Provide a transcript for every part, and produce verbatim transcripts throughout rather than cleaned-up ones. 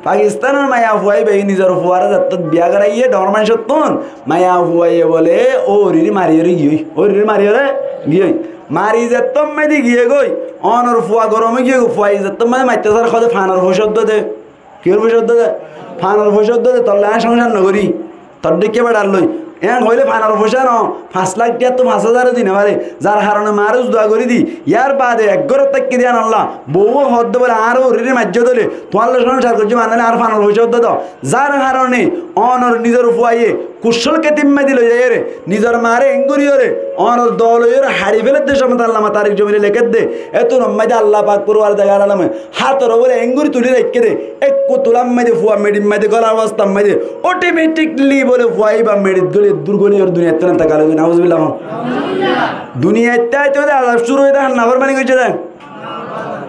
Pakistánor maiyafua íba nizor fuaré zettót biya goráiye dhoóñr maincóttun, maiyafuaye bóle óuriré mariyóre giyói, óuriré mariyóre giyói. Mari zettót maidi giyégoi, ónor fua gorom ói giyégoi, fuaye zettót maidi maitté sar hoóde fanor foicá uddá de. Kiyór foicá uddá de? Fanor foicá uddá de, tolla aññí cóngsar nogorí. Tor dhíkka beçar loi. Yián hoilé fanor foicá no, fañs lak tiyattú fañs házar ó di no fare. Zar harone maáre uzdua gorí di, yar baade ek górot táikki de yián olla, bouwó hoódde bóle, añáre óuriré maijjó dóile, tuáñlla cóngsar goijjó mane óile añár fanor foicá uddá do. Zar harone onor nizor fuaye kuccól ketim maidi loi zaiyóre, nizor maáre eéngoríyoré, onor doo loiyóre haçi féledde cómot Allama Tarik Jomile lekédde. Étunor maidi Allah pak porwardegar alome hátoré bóle eéngorí tulí raikké dé, ekku tulár maidi fua meçir maidi gólar obostár maidi otometikli bóle fua íba meçit góli eddúr góli ór duniyattún entekal ói giyói. Nauzubillah hoón. Duniyaittú aite aite azab cúru óiye dé, hár naformani goijjé dé.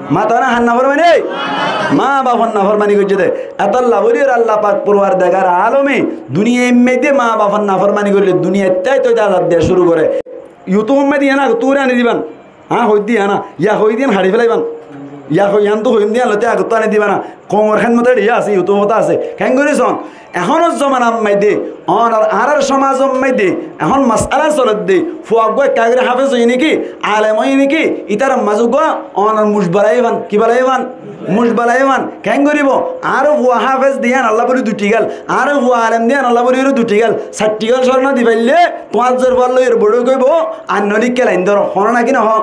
Matana hár naformani, mabafor naformani goijjé dé. Etolla bóli ór Allah pak porwardegar alome duniyair maidi mabafor naformani goille duniyaittú aite aite azab diya cúru goré. YouTube or maidi yián agottú gorí aní diban. Aññí hoidde yián, ya hoidde yián haçi félaiban. Ya hoi yián tú hoiyum de yián loite agottú aní diban. Koumor hédmote eçé asé, YouTube ot asé. Keéngorí soón, ehónor zomanar maide, onor añárar cómazor maide, ehón masala soledde, fua uggúa ekká gorí háfez óiye néki, alem óiye néki, ítarar mazé uggúa onor muc balaiyé fán, ki balaiyé fán? Muc balaiyé fán. Keéngoríbou? Añárar fua háfez de yián olla bóli dui thigál, añárar fua alem de yián olla bóli dui thigál, sair thigál córna di faillé, tuáñr zerfua loiyóre boçói hoibóu, ar noóile kelain dóro, hoó né náki nohó?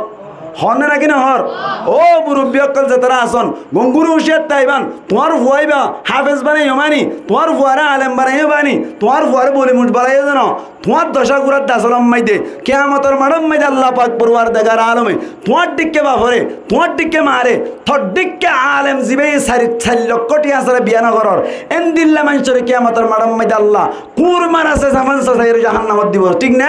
Hoór né náki nohór? Ó murubbi ókkol zetará asón, gongúru ucíyar táiban, tuáñr fua íba háfez banaiyó mani, tuáñr fuaré alem banaiyó mani, tuáñr fuaré boli muc balaiyó de no, tuáñr docá gurá de asól maide, kiyamotor maçór maide Allah pak porwardegar alome, tuáñr dhíkka baforé, tuáñr dhíkka maáre, tor dhíkka alem zibáye sair, sair lokkó thiañ sára biya nogorór, endilla maincóre kiyamotor maçór maide Allah, kuñr mara sesa fán sesai óre jahannamot dibou, thík né?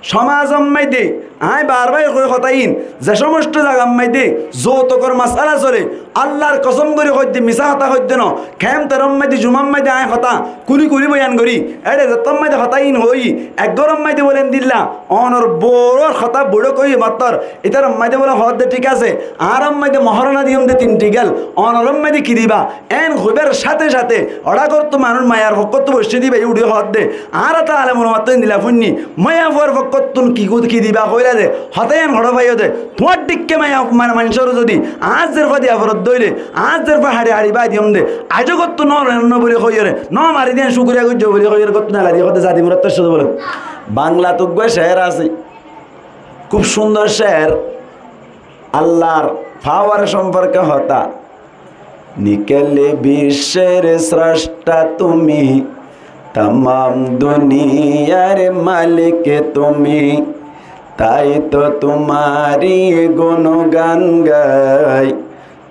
Cómazor maide, aññí bar bar hoi hotá iín, ze cómosto zagar maide zoutokor masala sole, Allar kosóm gorí hoidde, misá hotá hoidde no, kemtoror maide, jumar maide aññí hotá kúli kúli boyan gorí, éçe zettót maide hotá iín hoói, ek góror maide bóle endilla, onor bouwor hotá boiçók óiye mottor, ítarar maide bóle hoódde thík asé, añárar maide mohórana diyum de tin thigál, onoror maide ki diba, Eén hoibár cáte cáte oçá górttu manúic maiyar fokkóttu boiccé dé íba uçí hoódde, añára tó alem ulamattu endilla fúinni, maiyafuar fokkóttun ki gud-, ki diba hoilá dé, hotá yián hoçé faiyó dé, tuáñr dhíkka maiya-, mane maincóre zodi añár zerfua diya foredde óile, añár zerfua haçi haçi bái diyum dé, aijjó górttu no loi no buli hoiyóre, no mari dé yián cúkuriya goijjó buli hoiyóre górttu nelai diyé hoódde zadi murat tó códe bóle. Banglat uggúa ceér asé, kúb cúndor ceér, Allar fawar cómporke hotá. নিখিল বিশ্বের স্রষ্টা তুমি, তামাম দুনিয়ার মালিক তুমি, তাই তো তোমারই গুণগান গাই,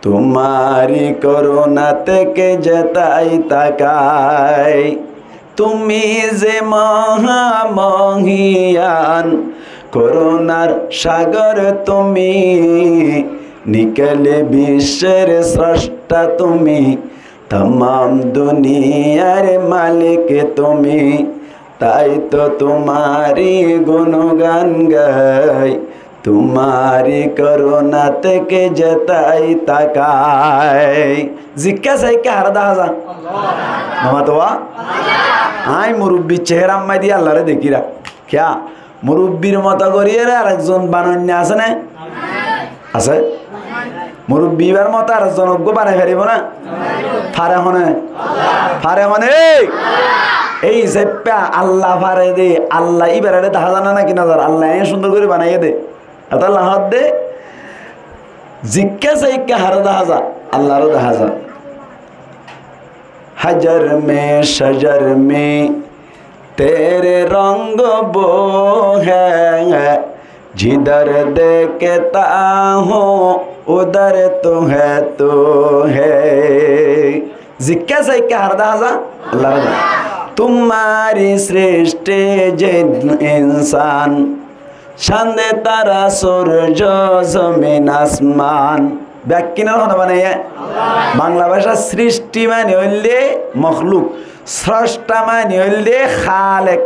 তোমারই করুণা থেকে যেতাই তাকাই। তুমি যে মহামহিয়ান, করুণার সাগর তুমি, নিখিল বিশ্বের স্রষ্টা তুমি, তামাম দুনিয়ার মালিক তুমি, তাই তো তোমারই গুণগান গাই, তোমারই করুণা থেকে যেতাই তাকাই। Zikká saikká haré dahá za? Nomatowa? Aññí murubbir cehérar maide Allaré dekíra. Kiyá? Murubbir moto goríyeré arekzon banoinna asé né? Asé? Murubbi íbar moto arekzon uggúa banai faribó ná? Fare hone? Fare hone? Ei hísafe Alla fare de, Alla íbaré dahá za ná náki nozar? Alla eén cúndor gorí banaiyé de. Etálla hoódde, zikká saikká haré dahá za? Allaré dahá za. حجر میں شجر میں تیرے رنگ بو ہے، جدھر دیکھتا ہوں ادھر تو ہے، تو ہے۔ Zikká saikká haré dahá za? Allaré dahá za. তোমারই সৃষ্টি জিন ইনসান, চাঁদ তারা সূর্য জমিন আসমান। Bekkúnor hone banaiyé? Bangla báca srishti mani óilde mokhluk, sroshta mani óilde khalek.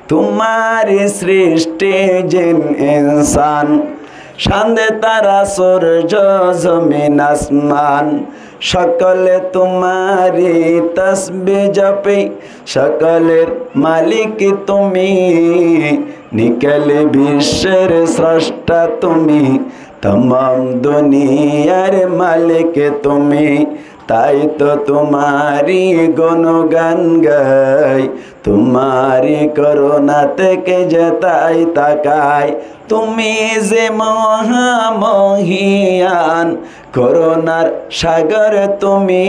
তোমারই সৃষ্টি জিন ইনসান, চাঁদ তারা সূর্য জমিন আসমান, সকলে তোমারই তসবিহ জপে, সকলের মালিক তুমি, নিখিল বিশ্বের স্রষ্টা তুমি, তমাম দুনিয়ার মালিক তুমি। তাই তো তোমারই গুণগান গাই, তোমারই করুণা থেকে যেতাই তাকাই। তুমি যে মহামহিয়ান, করুণার সাগর তুমি,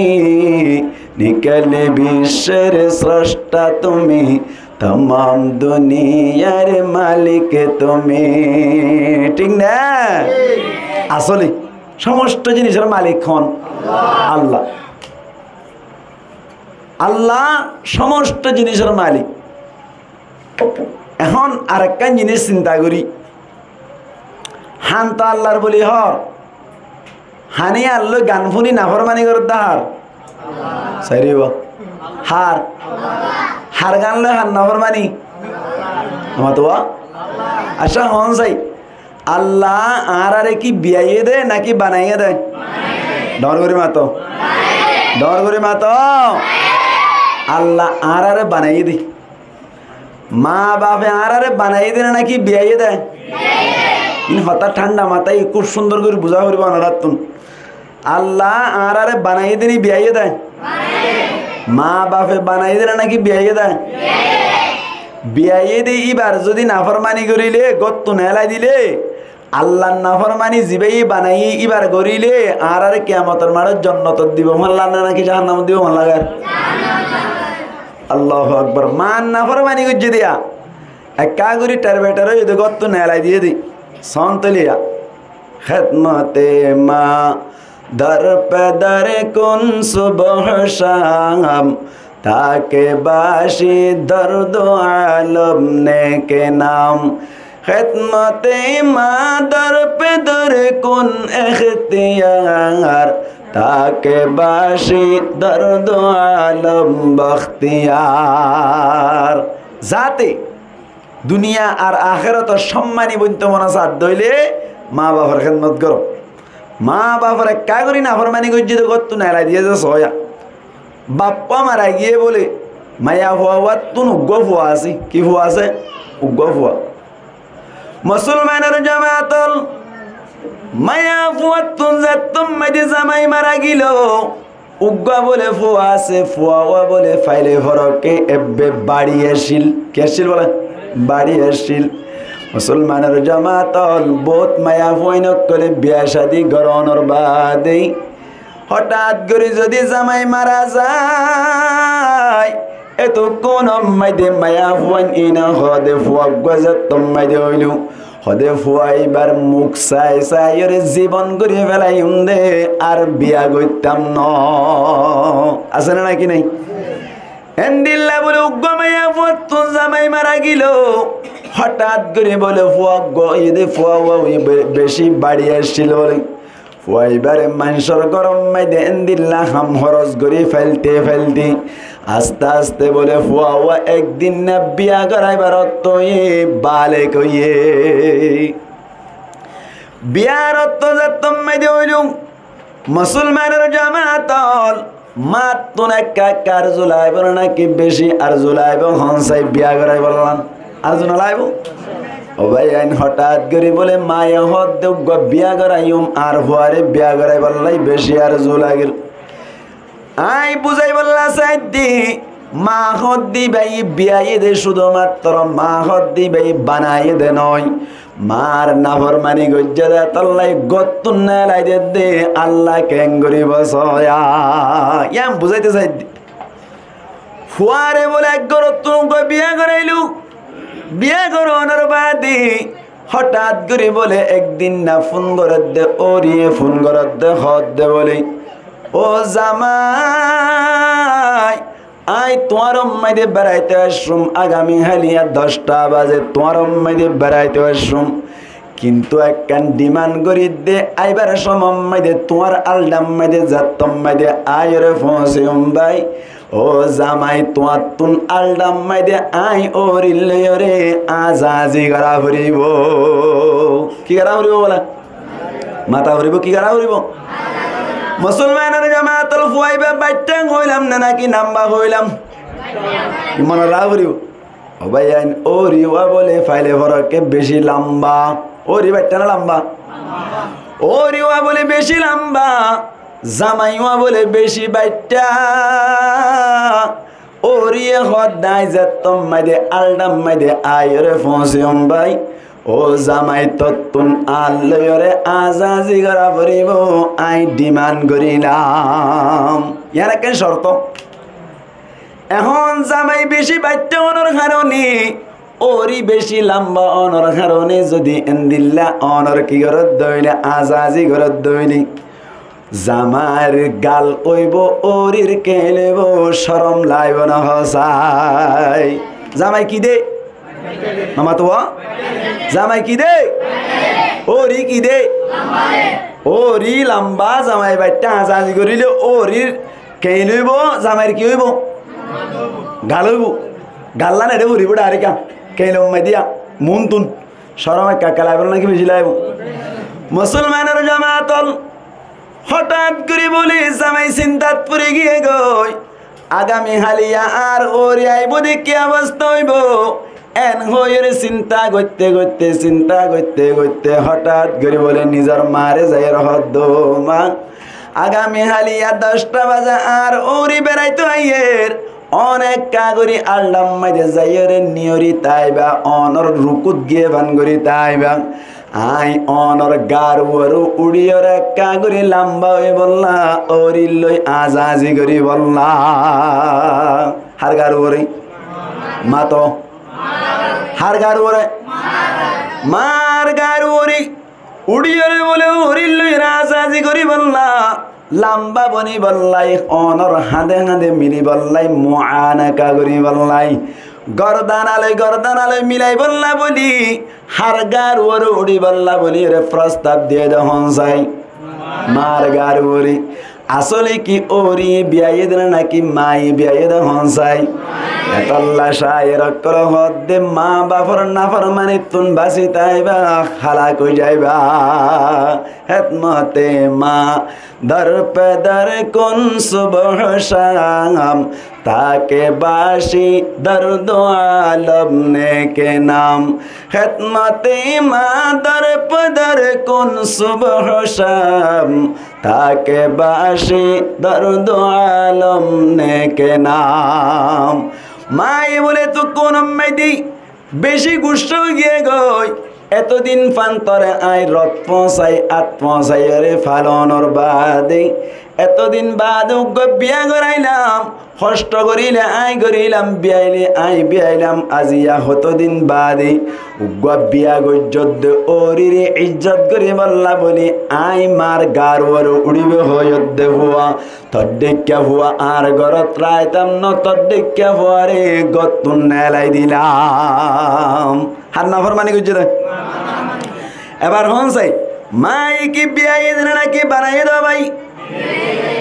নিখিল বিশ্বের স্রষ্টা তুমি, তমাম দুনিয়ার মালিক তুমি। ঠিক না? আসলে সমস্ত জিনিসের মালিক কে? আল্লাহ। আল্লাহ সমস্ত জিনিসের মালিক। এখন আরেকখান জিনিস চিন্তা করি, হান তো আল্লাহর বলি হর, হানে আল্লাহ গান ফুনি নাফরমানি করে দা হার? সাইরিবা। হার? হার গান লয় হার নাফরমানি? মাতুয়া? আচ্ছা, হন সাই। আল্লাহ আরারে কি বিয়াইয়ে দে নাকি বানাইয়ে দে? ডর করি মাতো। ডর করি মাতো। আল্লাহ আরারে বানাইয়ে দে। মা বাফে আরারে বানাইয়ে দে নাকি বিয়াইয়ে দে? ইন হতা ঠান্ডা মাথায় খুব সুন্দর করি বুঝা পড়িব আনারাত্তুন। আল্লাহ আরারে বানাইয়ে দে নি বিয়াইয়ে দে? মা বাফে বানাইয়ে দে নাকি বিয়াইয়ে দে? বিয়াইয়ে দে। ইবার যদি নাফরমানি করিলে, গত্তু নেলাই দিলে, আল্লাহর নাফরমানি জিবাই বানাই ইবার করিলে, আরারে কিয়ামতর মাঠে জন্নতত দিব, মাল্লা না নাকি জাহান্নামত দিব, মাল্লা গার? আল্লাহু আকবার। মার নাফরমানি করছে দিয়া, এক কাগুরি টের বেটার হয়ে গত্তু নেলাই দিয়ে দি, সন তলিয়া। খেদমতে মা দর পে দর কুন সুবহ শাম, তাকে বাসি দর্দ আলম নেকে নাম। খেদমতে মা দর পে দর কুন এখতিয়ার, তাকে বাসি দর্দ আলম বখতিয়ার। যাতে দুনিয়া আর আখেরাতর সম্মানী বনতে মনে চার দইলে মা বাফর খেদমত করো। মা বাফর এক কাগুরি নাফরমানি গজ্জি তো গত্তু নেলাই দিয়ে যে সয়া। বাপ্পা মারা গিয়ে বলে, মায়া ফুয়া ওয়াত্তুন উগ্র ফুয়া আছে। কি ফুয়া আছে? উগ্র ফুয়া। মুসলমানের জামাতল, মায়া ফুয়াত্তুন যাত্তুম মাইদে জামাই মারা গেল। উগ্র বলে ফুয়া আছে, ফুয়া ওয়া বলে ফাইলে ফরকে এব্বে বাড়ি আসিল। কি আসিল বলে? বাড়ি আসিল। মুসলমানের জামাতল, বহুত মায়া ফুয়াইন করে বিয়া শাদি গরনর বাদে হঠাৎ করে যদি জামাই মারা যায়, এতক্ষণ মাইদে মায়া ফুয়াইন ইনা হদে ফুয়া গজা তম্মাইদে হইল। হদে ফুয়া ইবার মুখ চাই চাই ওরে জীবন করি ফেলাই উন্দে আর বিয়া করতাম ন। আছে না নাকি নাই? এন্দিল্লা বলে উগ্র মায়া ফুয়াত্তুন জামাই মারা গেল। হঠাৎ করে বলে ফুয়া গো, এদে ফুয়া ওয়া ওই বে-, বেশি বাড়ি আসছিল বলে। ফুয়াইবারে মানষর গরম মাইদে এন্দিল্লা হাম হরজ করি ফেলতে ফেলতে আস্তে আস্তে বলে ফুয়া ওয়া একদিন না বিয়া করাইবার অর্থ ইয়ে বালেক হইয়ে। বিয়ার অর্থ যাত্তম মাইদে হইলুম মুসলমানের জামাতল মাত্তুন এক্কা কার জুলাইব নাকি বেশি আর জুলাইব হন সাই বিয়া করাই বললাম। আর জুনা লাইব? ও ভাই, আইন হঠাৎ করি বলে, মায়ে হদ্দে উগ্র বিয়া করাইম, আর ফুয়ারে বিয়া করাই বললাই বেশি আর জু লাগিল। আই বুঝাই বললা সাইদ্দি, মা হদ্দি ভাই বিয়াই দে শুধুমাত্র মা হদ্দি ভাই বানাই দে নয়। মার নাফরমানি গজ্জা দে, তাল্লাই গত্তুন নেলাই দে দে, আল্লাহ কেঙ্গুরি বসয়া। ইয়াম বুঝাইতে সাইদ্দি। ফুয়ারে বলে এক ঘরত্তুন গো বিয়া করাইলু। বিয়া করানোর বাদে হঠাৎ করে বলে একদিন না ফোন করার দে, ওরিয়ে ফোন করার দে, হদ দে বলে, ও জামাই, আই তোমার মাইদে বেড়াইতে আসুম, আগামী হালিয়া দশটা বাজে তোমার মাইদে বেড়াইতে আসুম। কিন্তু একখান ডিমান্ড করি দে, আইবার সময় মাইদে তোমার আলডাম মাইদে যাত্তম মাইদে আয়রে ফোঁসিউম ভাই। ও জামাই, তোমার তুন আলডাম মাইদে আই ওরিল লইরে আজাজি করা ফুরিব। কি করা ফুরিব বলা? মাতা ফুরিব, কি করা ফুরিব? Musolmanor jamaat ol, fuaibá baittá hoilam né náki lamba hoilam? Mone rakó foribó. Ó báiyain, óri uwá bóle faile forokke beci lamba. Óri baittá né lamba? Óri uwá bóle beci lamba. Zamai uwá bóle beci baittá. Óriye hoódde aññí zettót maide aldát maide aiyóre foóñsiyum bái, ó zamai tottún añár loiyóre azazi gorá foribó, aññí dhimán gorílam. Yián ekkán corto. Ehón zamai beci baittá ónor haróne, óri beci lamba ónor haróne zodi endilla ónor ki goródde óile, azazi goródde óile, zamair gal óibo, órir keñil óibo, corom laibó né hosái? Zamai ki de? Mama tuwa? Zamai ki de? Óri ki de? Óri lamba, zamai baittá azazi goríle órir keñil óibo, zamair ki óibo? Gal óibo. Gallán eçé foribó dhairek. Keñil óibo maidiya, muúntun. Corom ekka ekka laibó né náki beci laibó? Musolmanor jamaat ol, hotát gorí bóli zamai sintát fori giyé goi. Agami háliya añár óri aibó de ki obosta óibo? En hoiyóre sinta goitte goitte, sinta goitte goitte hotát gorí bóli nizor maáre zaiyóre hoódde, "Ó ma, agami háliya doc ta baze añár óri beraito aiyér. Óne ekka gorí aldát maide zaiyóre niyori táiba, ónor rukút giyé fán gorí táiba. Aññí ónor gaar uore uçíyore ekka gorí lamba óibolla, órir loi azazi goríbolla." Hár gaar uore? Mato. Hár gaar uore? Maar gaar uore. Uçíyore bóle órir loi azazi goríbolla, lamba bonibolla, ónor hañde hañde milibolla, muánaka goríbolla, gordanaloi gordanaloi milaibolla bóli hár gaar uore uçíbolla bóli ere furostab diyé de hon sai? Maar gaar uore. Asóle ki óri biyaiyé de náki maaye biyaiyé de hon sai? Etolla cáyer ókkole hoódde, maa bafor naformanittún basi táiba, hálak ói zaiba. خدمت مادر پدر کن صبح و شام، تا که باشی در دو عالم نیک نام. خدمت مادر پدر کن صبح و شام، تا که باشی در دو عالم نیک نام. Maaye bóle, tui kún maide beci guccá ói giyé goi. Etodin fán tore aññí rot foóñsai, át foóñsaiyóre falonor baade, etodin baade uggúa biya gorailam, hoctho goríle aññí gorílam, biyaile aññí biyailam, aziya hotodin baade uggúa biya goijjódde, órire izzot goríbolla bóli aññí maar gaar uore uçíbo hoiyódde fua. Tor dheikká fua añár górot raitám no, tor dheikká fuare góttun neelai dilam. Hár naformani goijjé de? Ebar hon sai, maaye ki biyaiyé de náki banaiyé de bái?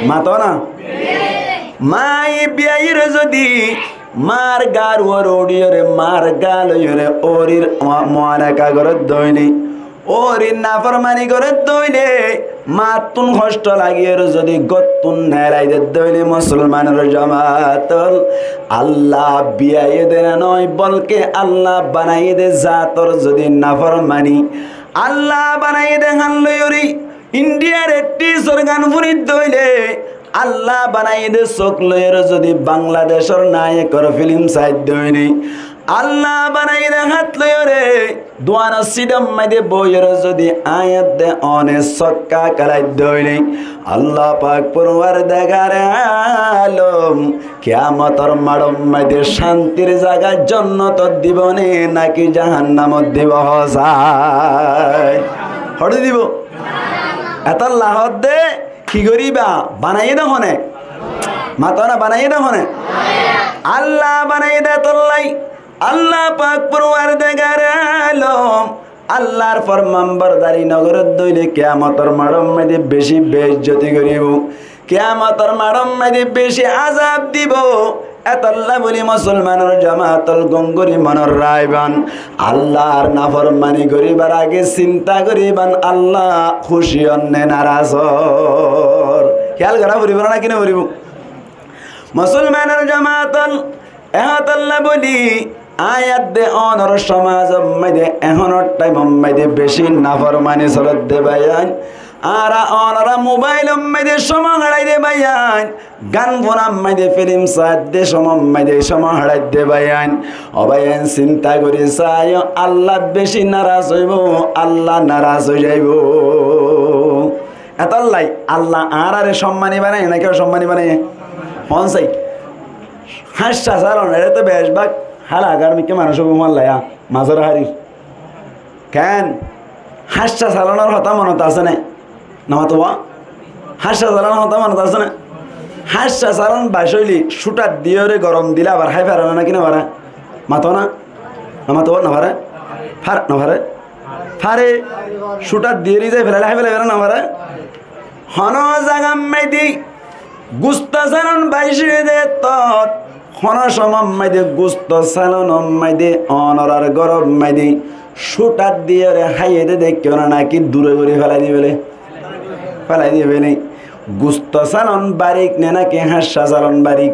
Mato na. Maaye biyaiyóre zodi maar gaar uore uçíyore, maar gaa loiyóre órir mua-, muánaka gorédde óile, órir naformani gorédde óile, maattún hoctho lagiyóre zodi góttun neelai dedde óile, musolmanor jamaat ol, Allah biyaiyé de no, bolke Allah banaiyé de zator zodi naformani, Allah banaiyé de hán loiyóre, Indiyar etthí sorgán fúnidde óile, Allah banaiyé de sók loiyóre zodi Bangladecór nayekor filim saidde óile, Allah banaiyé de hát loiyóre duanor sidor maide boiyóre zodi aññí edde one sókka kelaidde óile, Allah pak forwardegare alom kiyamotor maçor maide cántir zaga jonnotot dibo né náki jahannamot dibo? Hosai? Hoçé dibo? Etolla hoódde, ki goríba? Banaiyé de hone? Mato na, banaiyé de hone? Allah banaiyé de etollai. Allah pak forwardegare alom Allar formanbordari no gorédde óile kiyamotor maçor maide beci beizzoti goríbo, kiyamotor maçor maide beci azab dibo. Etolla buli musolmanor jamaat ol, gom gorí monot raiban, Allar naformani goríbar age sinta goríban, Allah kúci ór né naraz ór. Hiyal gorá foribó né, náki no foribó? Musolmanor jamaat ol, ehón Allah bóli, aññí edde ónor somaz or maze, ehónor thaim or maze beci naformani solédde báiyain. Añára ónora mobail or maze cómo haçái de báiyain, gan fúnar maze, filim saáidde cómo maze cómo haçáidde báiyain. Ó báiyain, sinta gorí saiyó, Allah beci naras óibo, Allah naras ói zaibó. Etólla Allah añárare cómmani banaiyé náki ocómmani banaiyé? Hoón sai. Háñcca salon, ere to becbák hála agar mikká manúic óibo, mazor hárir. Keén? Háñcca salonor hotá monot asé né? No mató? Háñcca salonor hotá monot asé né? Háñcca salon bac óile cúthar diyóre gorom dile abar hái fare né náki no fare? Mató na? No mató, no fare? Far-, no fare? Fare. Cúthar diyóre zai felaile hái felaibó né, no fare? Honó zagar maze gusto salon bac óiye de tót, honó cómor maze gusto salonor maze ónorar góror maze cúthar diyóre háiye de deikkó né náki dure gorí felai dibóle? Felai dibóle. Gusto salon barik né náki háñcca salon barik?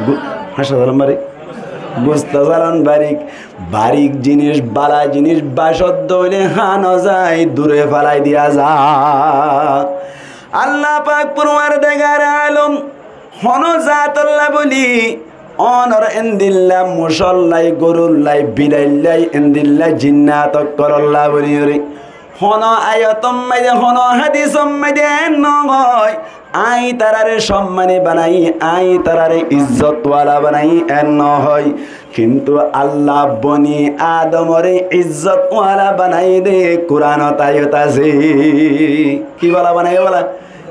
Gu-, háñcca salon barik. Gusto salon barik. Barik jinis, bála jinis bacot dóile háno zai, dure felai diya za. Allah pak forwardigare alom, honó zatolla bóli, ónor endilla mucollai, gorullai, bilaillai, endilla jinnat ókkolólla bóli óre. Honó ayat or maze, honó hádis or maze en no hoó, aññí tarare cómmani banaiyí, aññí tarare izzot wala banaiyí, en no hoó. Kintu Allah boni Adamore izzot wala banaiyé de Kuranot ayat asé. Ki wala banaiyé bóla?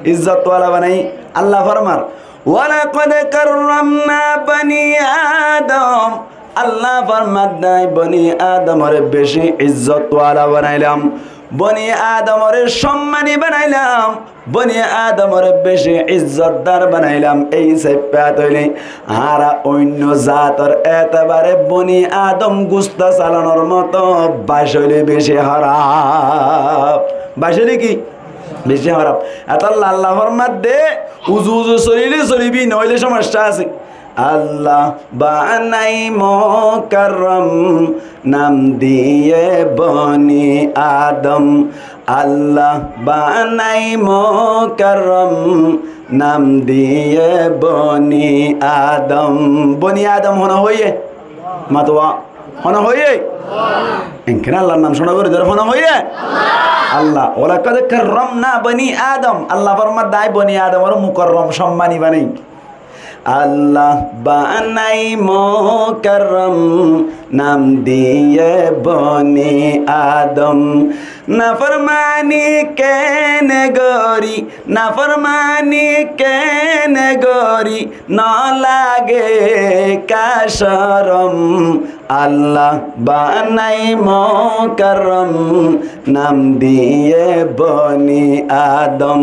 Izzot wala banaiyé. Allah formar, "Walaqad karramna bani Adam." Allah formar de, boni Adamore beci izzot wala banailam. Boni Adamore cómmani banailam. Boni Adamore beci izzotdar banailam. Ei saiffá toile añára oinno zator etebare boni Adam gusto salonor moto bac óile beci hóraf. Bac óile ki? Beci hóraf. Etólla Allah formar de, uzu uzu solile solibi, noóile somossá asé. Allah banai mukarram, nam diye boni Adam. Allah banai mukarram, nam diye boni Adam. Boni Adam hone hoiye? Matuwa. Hone hoiye? Enke Allar nam cúna gorí dóre, hone hoiye? Allah. Walaqad karramna bani Adam. Allah formar de, aññí boni Adamore mukarram, cómmani banaiyí. Allah banai mukarram, nam diye boni Adam. Naformani kene gorí, naformani kene gorí, no lage ka corom. Allah banai mukarram, nam diye boni Adam.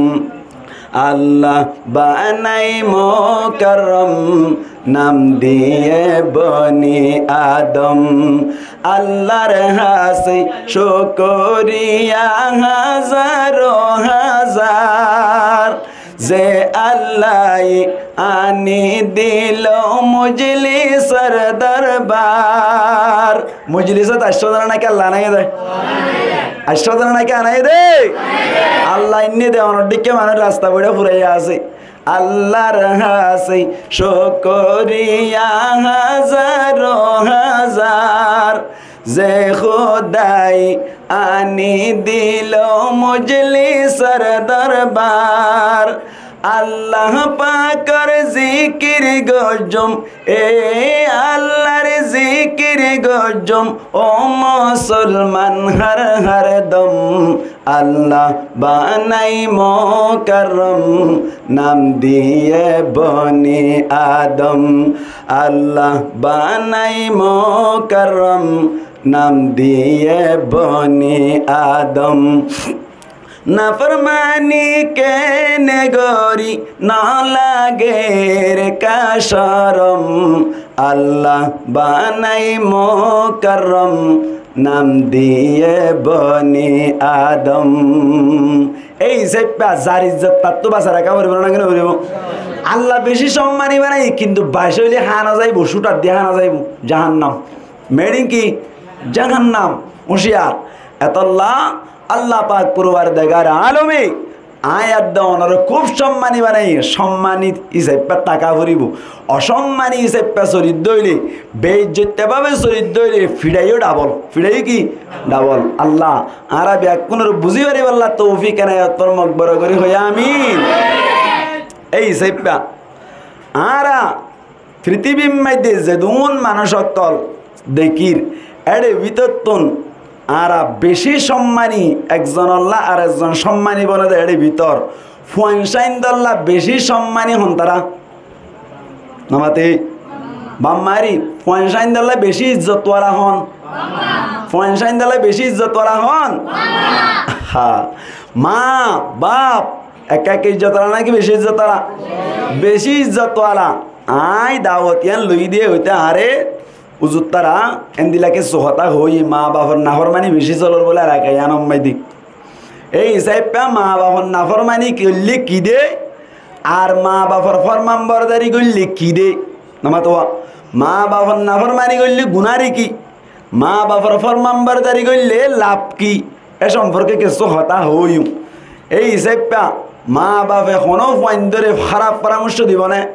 Allah banai mukarram, nam diye boni Adam. Allar hásé cúkuriya házaro házar, ze Allaye ani dilo mojlisor dorbar. Mojlisot aiccó de náki Allah anaiye de? Aiccó de náki anaiye de? Allah ainné de, onor dhikká manúic rasta boiya furaiya asé. Allar hásé cúkuriya házaro házar, ze Kúdaye ani dilo mojlisor dorbar. Allah pakor zikir goijjum, e Allar zikir goijjum, ó musolman hár hár dom. Allah banai mukarram, nam diye boni Adam. Allah banai mukarram, nam diye boni Adam. Naformani kene gorí, no lager ka corom. Allah banai mukarram, Nam diye boni Adam. Ei sáippa zar izzot tattú basai raká foribó né, no foribó? Allah beci sommani banaiye, kintu baci óile há no zaibó, cúthar di há no zaibó, jahannam. Meçin ki? Jahannam. Huciyar. Etolla Allah pak porwardigar alome aññí edde onoré kúb sommani banaiye, sommani isáfe táka foribó. Osommani isáfe soliddé óile, beizzot bábe soliddé óile, fiçai yó dhabol. Fiçai yó ki? Dhabol. Allah añára beggúnore buzí faribálla toufik enayot formok, boro gorí hoó amin. Ei isáfe añára fitibir maze zedún manúc ókkol dekír, ére bútottún añára beci sommani, ekzonolla arekzon sommani bone de ére bútor. Fuain sáindolla beci sommani hon tará? No mate? Baf maári, fuain sáindolla beci izzot wala hon? Fuain sáindolla beci izzot wala hon? Ha. Maa, baf, ekka ekka izzot wala náki beci izzot wala? Beci izzot wala. Aññí dawot yián loi de óite añáre uzur tara endilla kessú hotá hoói, maa bafor naformani beci solor bóle elaka yián ot maze. Ei isáfe maa bafor naformani goille ki de, ar maa bafor formanbordari goille ki de? No mato? Maa bafor naformani goille guná re ki? Maa bafor formanbordari goille laf ki? E somporke kessú hotá hoóiyum. Ei isáfe maa bafe hono fuaindóre háraf foramorco dibo né?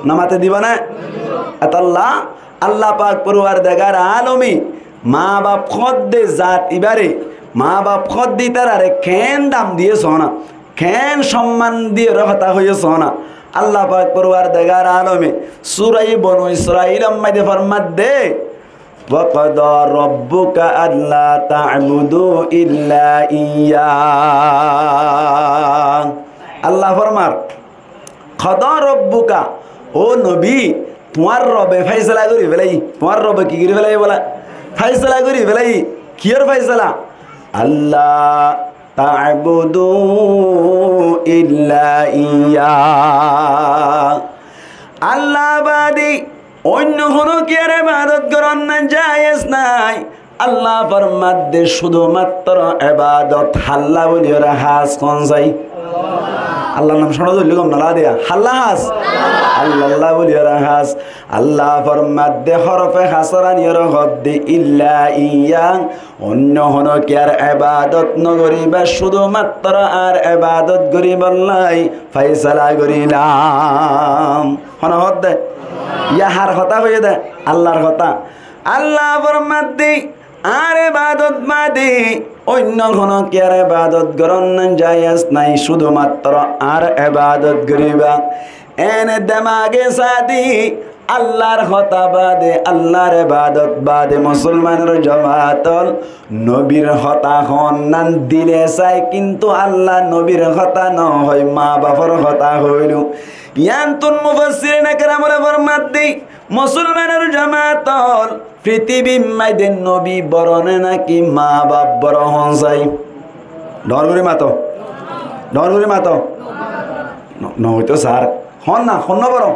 No mate, dibo né? Etolla Allah pak porwardigar alome maa baf hoó de zat ibáre, maa baf hoó de ítarare keén dam diye soó na, keén somman diyoré hotá hoiye soó na. Allah pak porwardigar alome suraye Bonu Israil ot maze format de, وقضى ربك ألا تعبدوا إلا إياه. Allah formar, قضى ربك, ó nobi, tuáñr Robe fáisala gorí félaiye. Tuáñr Robe ki gorí félaiye bóla? Fáisala gorí félaiye. Kiyór fáisala? ألا تعبدوا إلا إياه. Allah bade oinno hono kiyór ebadot goron nan jaiyes nai. Allah format de cúdu matro ebadot hálla bóliyoré hás hon sai. Allar nam cúno de óile gom no lage de. Hálla hás? Allalla bóliyoré hás. Allah format de horfe hasar aniyoré hoó de إلا إياه. Oinno hono kiyór ebadot no goriba, cúdu matro añár ebadot goribálla fáisala gorílam. Hone hoó de? Yá hár hotá hoiyé de? Allar hotá. Allah format de, añár ebadot bade oinno hono kiyór ebadot goron nan jaiyes nai, cúdu matro añár ebadot goriba. Ene demage sá de, Allar hotá bade, Allar ebadot bade, musolmanor jamaat ol, nobir hotá hon nan dile sai, kintu Allah nobir hotá no hoi, maa bafor hotá hoilo. Yiántun mufassirin ekramore format de, musolmanor jamaat ol, fitibir maze nobi boro né náki maa baf boro, hon sai? Dor gorí mato. Dor gorí mato. No, no hoito sar. Hon na, hon no boro?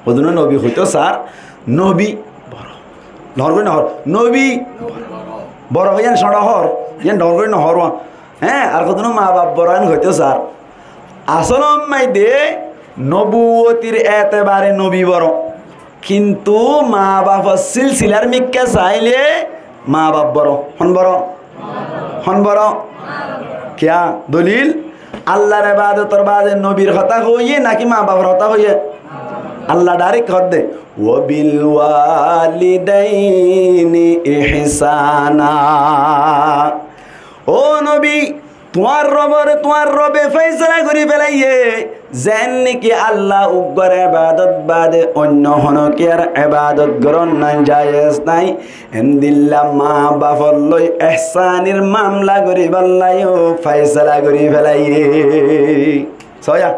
Hodún nobi hoito sar, nobi boro. Dor gorí no hoór, nobi boro. Boro yián cóñço hoór, yián dor gorí no hoór. Hé, ar hodún maa baf boro yián hoito sar. Asol maze nobuwotir etebare nobi boro. Kintu maa bafor silsilar mikká saile maa baf boro. Hon boro? Hon boro? Kiyá? Dolil? Allar ebadotor bade nobir hotá hoiye náki maa bafor hotá hoiye? Allah dairek hoó de, وبالوالدين إحسانا. Ó nobi, tuáñr Robore, tuáñr Robe fáisala gorí félaiye, zeén niki Allah uggwar ebadot bade oinno hono kiyór ebadot goron nan jaiyes nai, endilla maa bafor loi ehsanir mamla goríballa yó fáisala gorí félaiye. Soiya,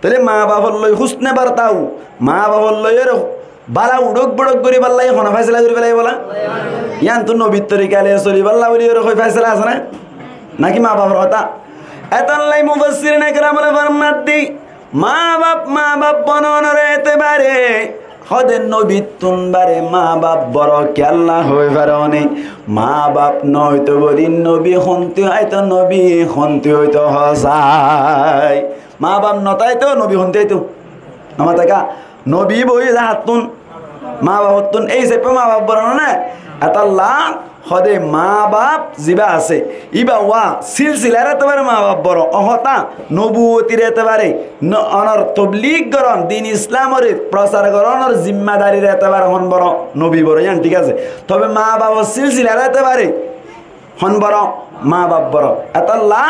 tóile maa bafor loi husne bartau, maa bafor loi ere bála uçók boçók goríballa yó hone fáisala gorí félaiye bóla? Yiántu nobir torika loi soliballa bóli ere hoi fáisala asé né? Náki maa bafor hotá? Etolla mufassirin ekramore format de, maa baf, maa baf bononor etebare Hóde nobittún bare maa baf boro, kiyólla hoói faróne? Maa baf no óito bóli nobi hontú aito, nobi hontú óito hosai. Maa baf no táito nobi hontú aito? Nomataká, nobi boi zahattún, maa bafottún, ei hísafe maa baf boro no né? Etolla hóde maa baf zibá asé, íba wá silsilar etebare maa baf boro. Ó hotá, nobuwotir etebare, no, onor toblíg gorón, din Islamoré prosar gorónor zimmadarir etebare hon boro? Nobi boro, yían thík asé. Tobe maa bafor silsilar etebare hon boro? Maa baf boro. Etolla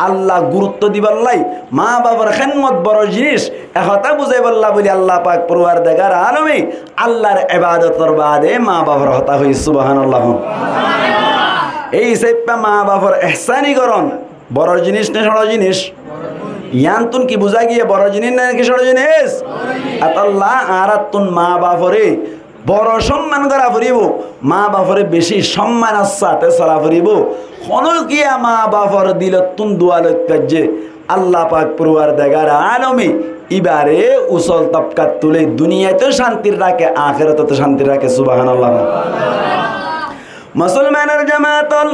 Allah gurutto dibolla, maa bafor hédmot boro jinis, e hotá buzáibolla bóli Allah pak forwardegare alome Allahr ebadotor baade maa bafor hotá hoiyé. Subhanallah. Ei hísafe maa bafor ehsáni gorón boro jinis né cóñço jinis? Yíanttún ki buzá giyé, boro jinis né ki cóñço jinis? Etolla añárattún maa bafore boro cómman gorá foribó, maa bafore beci cómmanor sáte sola foribó. Honókiya maa bafor dilottún dua loit faijjé, Allah pak forwardegare alome íbare usol tobkat tulé, duniyaitou cántir raké, akérototou cántir raké. Subhanallah. Musolmanor jamaat ol,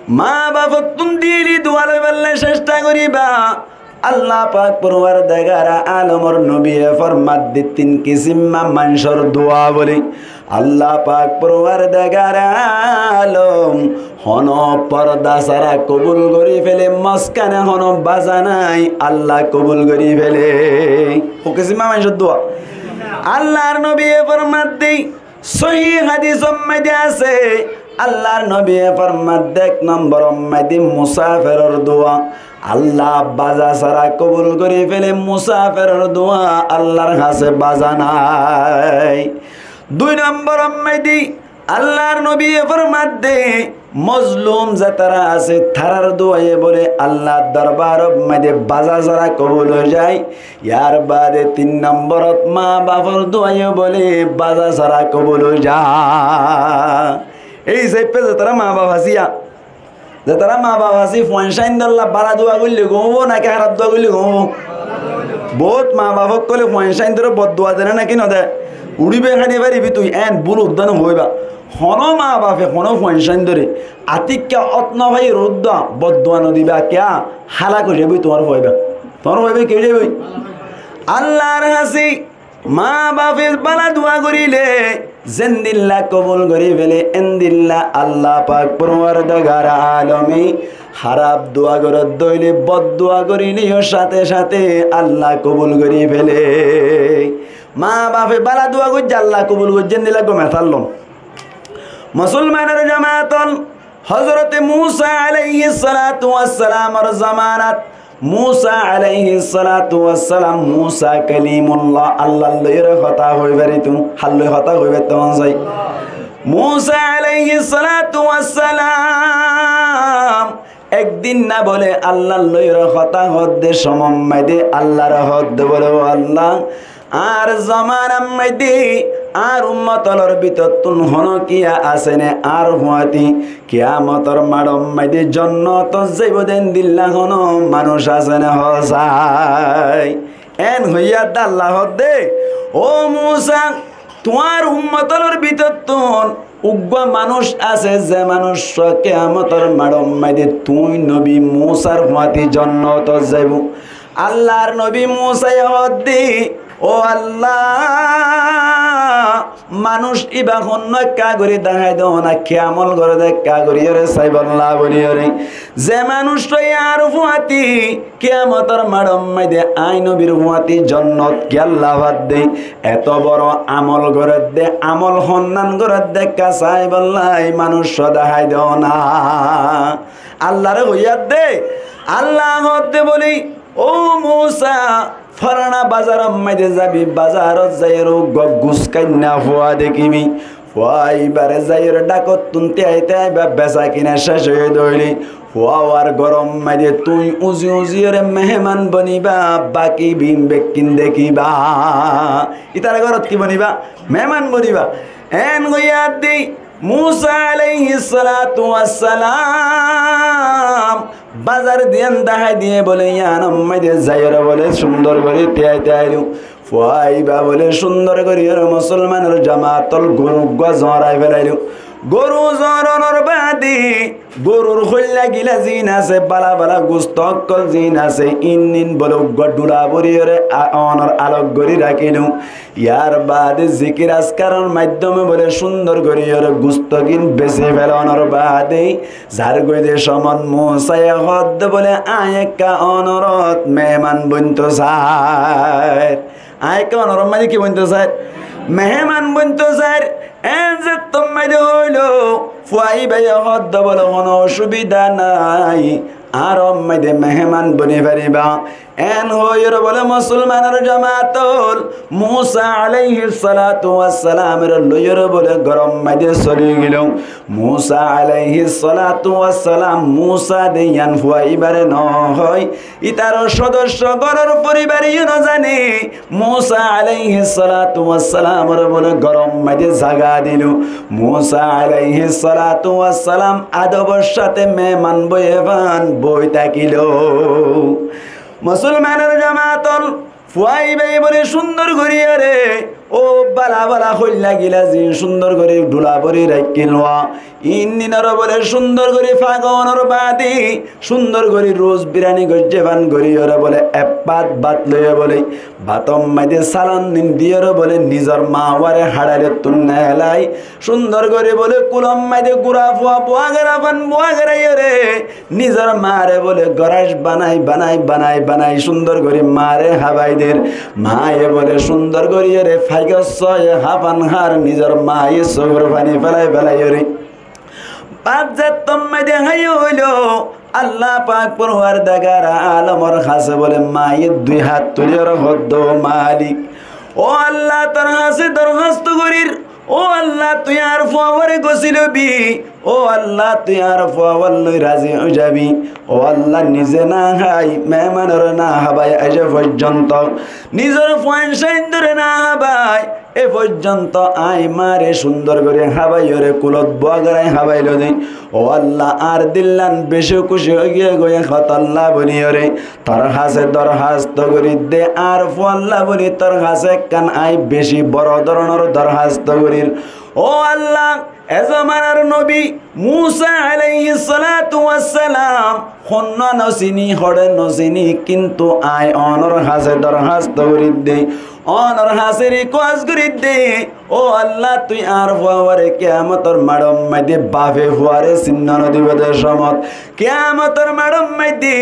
maa bafottún dili dua loibolla cesta goribá. Allah pak forwardegare alomor nobiye formadde tin kisim maincór dua bóli. Allah pak forwardegare alom hono forda sára kobul gorí felé, mozkane hono baza nai, Allah kobul gorí felé. Hó kisim maincór dua? Allahr nobiye formadde, sóhi hadisor maze asé, Allahr nobiye formadde ek nombor maze musaferor dua Allah baza sára kobul gorí felé, musaferor dua Allahr hañsé baza nai. Dui nombor maze Allahr nobiye formadde, mozlum zetará asé, tarár duaye bóle Allahr dorbaror maze baza sára kobul ói zai. Yar baade tin nomborot maa bafor duaye bóle baza sára kobul ói zai. Ei hísafe zetará maa baf asé, zetará maa baf asé, fuain cáindolla bála dua goille gom óibo naki háraf dua goille gom óibo? Bout maa baf ókkole fuain cáindoré boddua de né naki no de? Uçíbi háñdi faribi tui, en bul uddá no hoiba. Hono maa bafe hono fuain cáindoré atikka ót no faiyóre uddá boddua no diba, kiyá? Hálak ói zaiboi tuáñr fua ibá. Tuáñr fua ibá ki ói zaiboi? Allahr hañsé maa bafe bála dua goríle zendilla kobul gorí felé, endilla Allah pak forwardegare alome háraf dua goródde óile, boddua goríleyó sáte sáte Allah kobul gorí felé. Maa bafe bála dua goijjé, Allah kobul goijjé, endilla gom esallom. Musolmanor jamaat ol, Hozrote Musa alaihissalatu wassalamor zomanat, Musa alaihissalatu wassalam, Musa Kalimullah, Allahr loiyóre hotá hoi farito, hár loi hotá hoi farito mone sai. Musa alaihissalatu wassalam ek din na bóle Allahr loiyóre hotá hoódde cómot maze Allahr hoódde bóle, "Ó Allah, añár zomanar maze añár ummot ólor bútottún honókiya asé né añár fúañti kiyamotor maçor maze jonnotot zaibou de endilla honó manúic asé né hoó sai?" En hoiyé de Allah hoódde, "Ó Musa, tuáñr ummot ólor bútottún uggúa manúic asé ze manúic kiyamotor maçor maze tuñí nobi Musar fúañti jonnotot zaibou." Allahr nobi Musaye hoódde, "Ó Allah, manúic ibá honnúa ekká gorí dahái do na, ki amol goré de ekká gorí yóre saibolla bóli yóre. Ze manúic toi añár fúañti kiyamotor maçor maze aññí nobir fúañti jonnot kiyólla fadde, eto boro amol goré de, amol honnán goré de ekká saibolla manúic dahái do na." Allahre hoiyé de, Allah hoódde bóle, "Ó Musa, fólana bazaror maze zabi, bazarot zaiyóre uggúa gus kainna fua dekibi. Fua ibáre zaiyóre dhákottún tiyai tiyai ba besakina céc óiye de óile, fua uar góror maze tuñí uzi uzi yóre meheman boniba, baki bím bekkín dekiba." Itará górot ki boniba? Meheman boniba. En hoiyé de Musa alaihissalatu wassalam bazar diyán dahái diyé bóle, yíanor maze zaiyóre bóle cúndor gorí tiyai tiyai ailé. Fua íba bóle cúndor gorí ore musolmanor jamaat ól goru uggúa zoñrai felailó. Goru zoñronor baade gorur hoilla gila ziín asé, bála bála gusto ókkol ziín asé, ín ín bóle uggúa dhula bóri ore a-, onor alok gorí rakíló. Yar baade zikir askaror maiddome bóle cúndor gorí ore gustogín besi felonor baade zargói de cómot Musaye hoódde bóle, aññí ekká onorot meheman bointo sair. Aññí ekká onorot maze ki bointo sair? Meheman bointo sair. En zettót maze hoóilo, fua íbaye hoódde bóle, hono ocubida nái, añáror maze meheman boni fariba. En hoiyóre bóle musolmanor jamaat ól Musa alaihissalatu wassalamore loiyóre bóle góror maze soli giló. Musa alaihissalatu wassalam Musa de yián fua íbare no hoói, ítarar sodosyo góror foribar iyó no zane. Musa alaihissalatu wassalamore bóle góror maze zaga diló. Musa alaihissalatu wassalam adobor sáte meheman boi efán boi tákiló. Musolmanor jamaat ól, fua íbaye bóle cúndor gorí ore, ó bála bála hoilla gila ziín cúndor gorí dhula bóri raikíl, ín ínoré bóle cúndor gorí fagonor baade, cúndor gorí rus birani goijjé fán gorí ore bóle ek fát bát loiye bóle, bátor maze salon ín diyóre bóle nizor maáre haçailottún neelai, cúndor gorí bóle kulor maze gura fua buagara fán buagarai ore, nizor maáre bóle gorac banai, banai, banai, banai, cúndor gorí maáre hábai der. Maáye bóle cúndor gorí ore faigor sóye háfan hár, nizor maáye sógor faní felai felai ore. Bát zettót maze háiye óilo, Allah pak forwardigare alomor hañsé bóle maáye dui hát tulí ore hoódde, ó Malik, ó Allah, tor hañsé dorhasto gorír, ó Allah, tui añár fuaware gosí lobi. Ó Allah, tui añár fuawar loi razi ói zabi. Ó Allah, nize no hái, mehemanore no hábai, aijja foijjonto nizor fuain sáindore no hábai, e foijjonto aññí maáre cúndor gorí hábaiyóre kulot buagarai hábailó de. Ó Allah, añár dillán beci kúci óigiyoi, hotá olla bóli ore tor hañsé dorhasto gorír de, añár fualla bóli tor hañsé ekkán aññí beci boro dóronor dorhasto gorír. Ó Allah, e zomanar nobi Musa alaihissalatu wassalam honnúa no siní, hoçé no siní, kintu aññí onor hañsé dorhasto gorír de, onor hañsé rikuwes gorír de, ó Allah, tui añár fuaware kiyamotor maçor maze bafe fuare sinno no dibo de cómot, kiyamotor maçor maze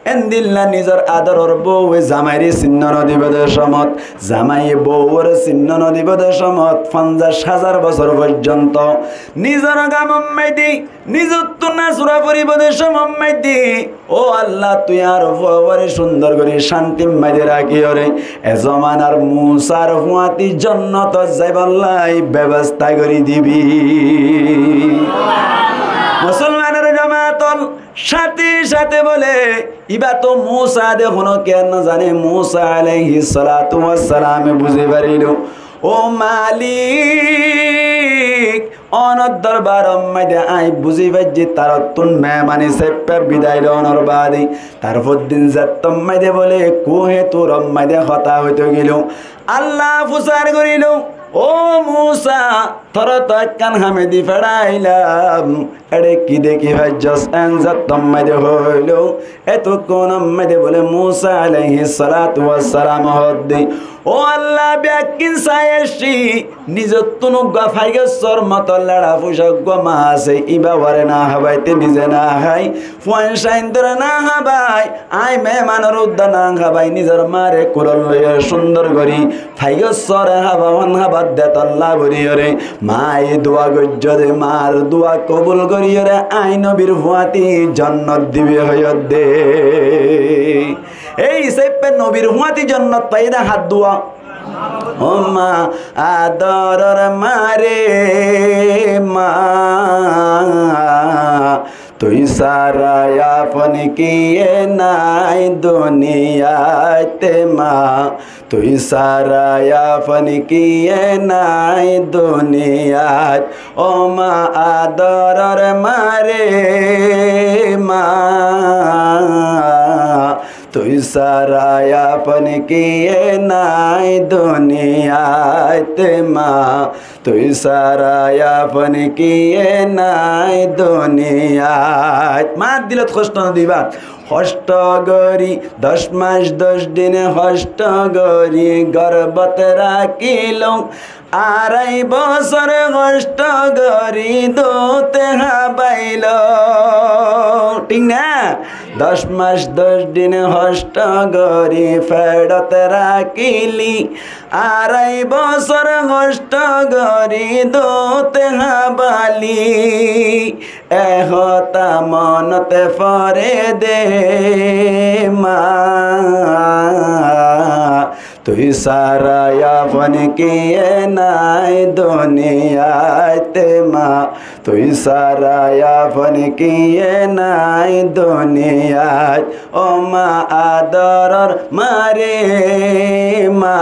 endilla nizor adoror bouwe zamaire sinno no dibo de cómot, zamaiye bouwore sinno no dibo de cómot, fonzaic házar bosór foijjonto nizor gamor maze, nizottú nasura foribo de cómot maze, ó Allah, tui añár fuaware cúndor gorí cántir maze rakíyore e zomanar Musar fuañti jonnotot zaibolla bebosta gorí dibi. Musolmanor jamaat ól, sáte sáte bóle, íba to Musa de honó kiyá no zane, Musa alaihissalatu wassalame buzí farillo, ó Malik, onor dorbaror maze aññí buzí faijjí, tarottún meheman ísafe bidai lonor baade tar foddin zettót maze bóle kuhe Turor maze hotá hoito giló, Allah fusar gorillo, ó Musa, toré to ekkán hamedi feçailam, ére ki deki faijjós? En zettót maze hoilo, etukkúnot maze bóle Musa alaihissalatu wassalam hoódde, ó Allah, bekkín sai aiccí, nizottún uggúa faigor sór moto leça fuca uggúa maa asé, íba uare no hábaite nize no hái, fuain sáindore no hábai, aññí mehemanor uddá no hábai, nizor maáre kulot loiyóre cúndor gorí faigor sóre hába, fán hába de tolla bóliyoré maaye dua goijjó de, maar dua kobul goríyoré aññí nobir fuañti jonnot dibi hoiyódde. Ei ísafe nobir fuañti jonnot faiyé de hár dua. Ó maa, adoror maa re maa, tui sára afon kiyé nái duniyait maa, tui sára afon kiyé nái duniyait. Ó maa, adoror maa re maa, Tui sára afon kiyé nái duniyait ma, tui sára afon kiyé nái duniyait. Mar dilot hoctó no diba. Hoctó gorí doc mac doc din hoctó gorí gorbot rakílou. Arai bosór hoctó gorí dute hábailou, thík na? Doc mac doc din hoctó gorí feçot rakíli, arai bosór hoctó gorí dute hábaili, e hotá monot fore de ma. Tui sára afon kiyé nái duniyait ma, tui sára afon kiyé nái duniyait. Ó ma adoror ma re ma,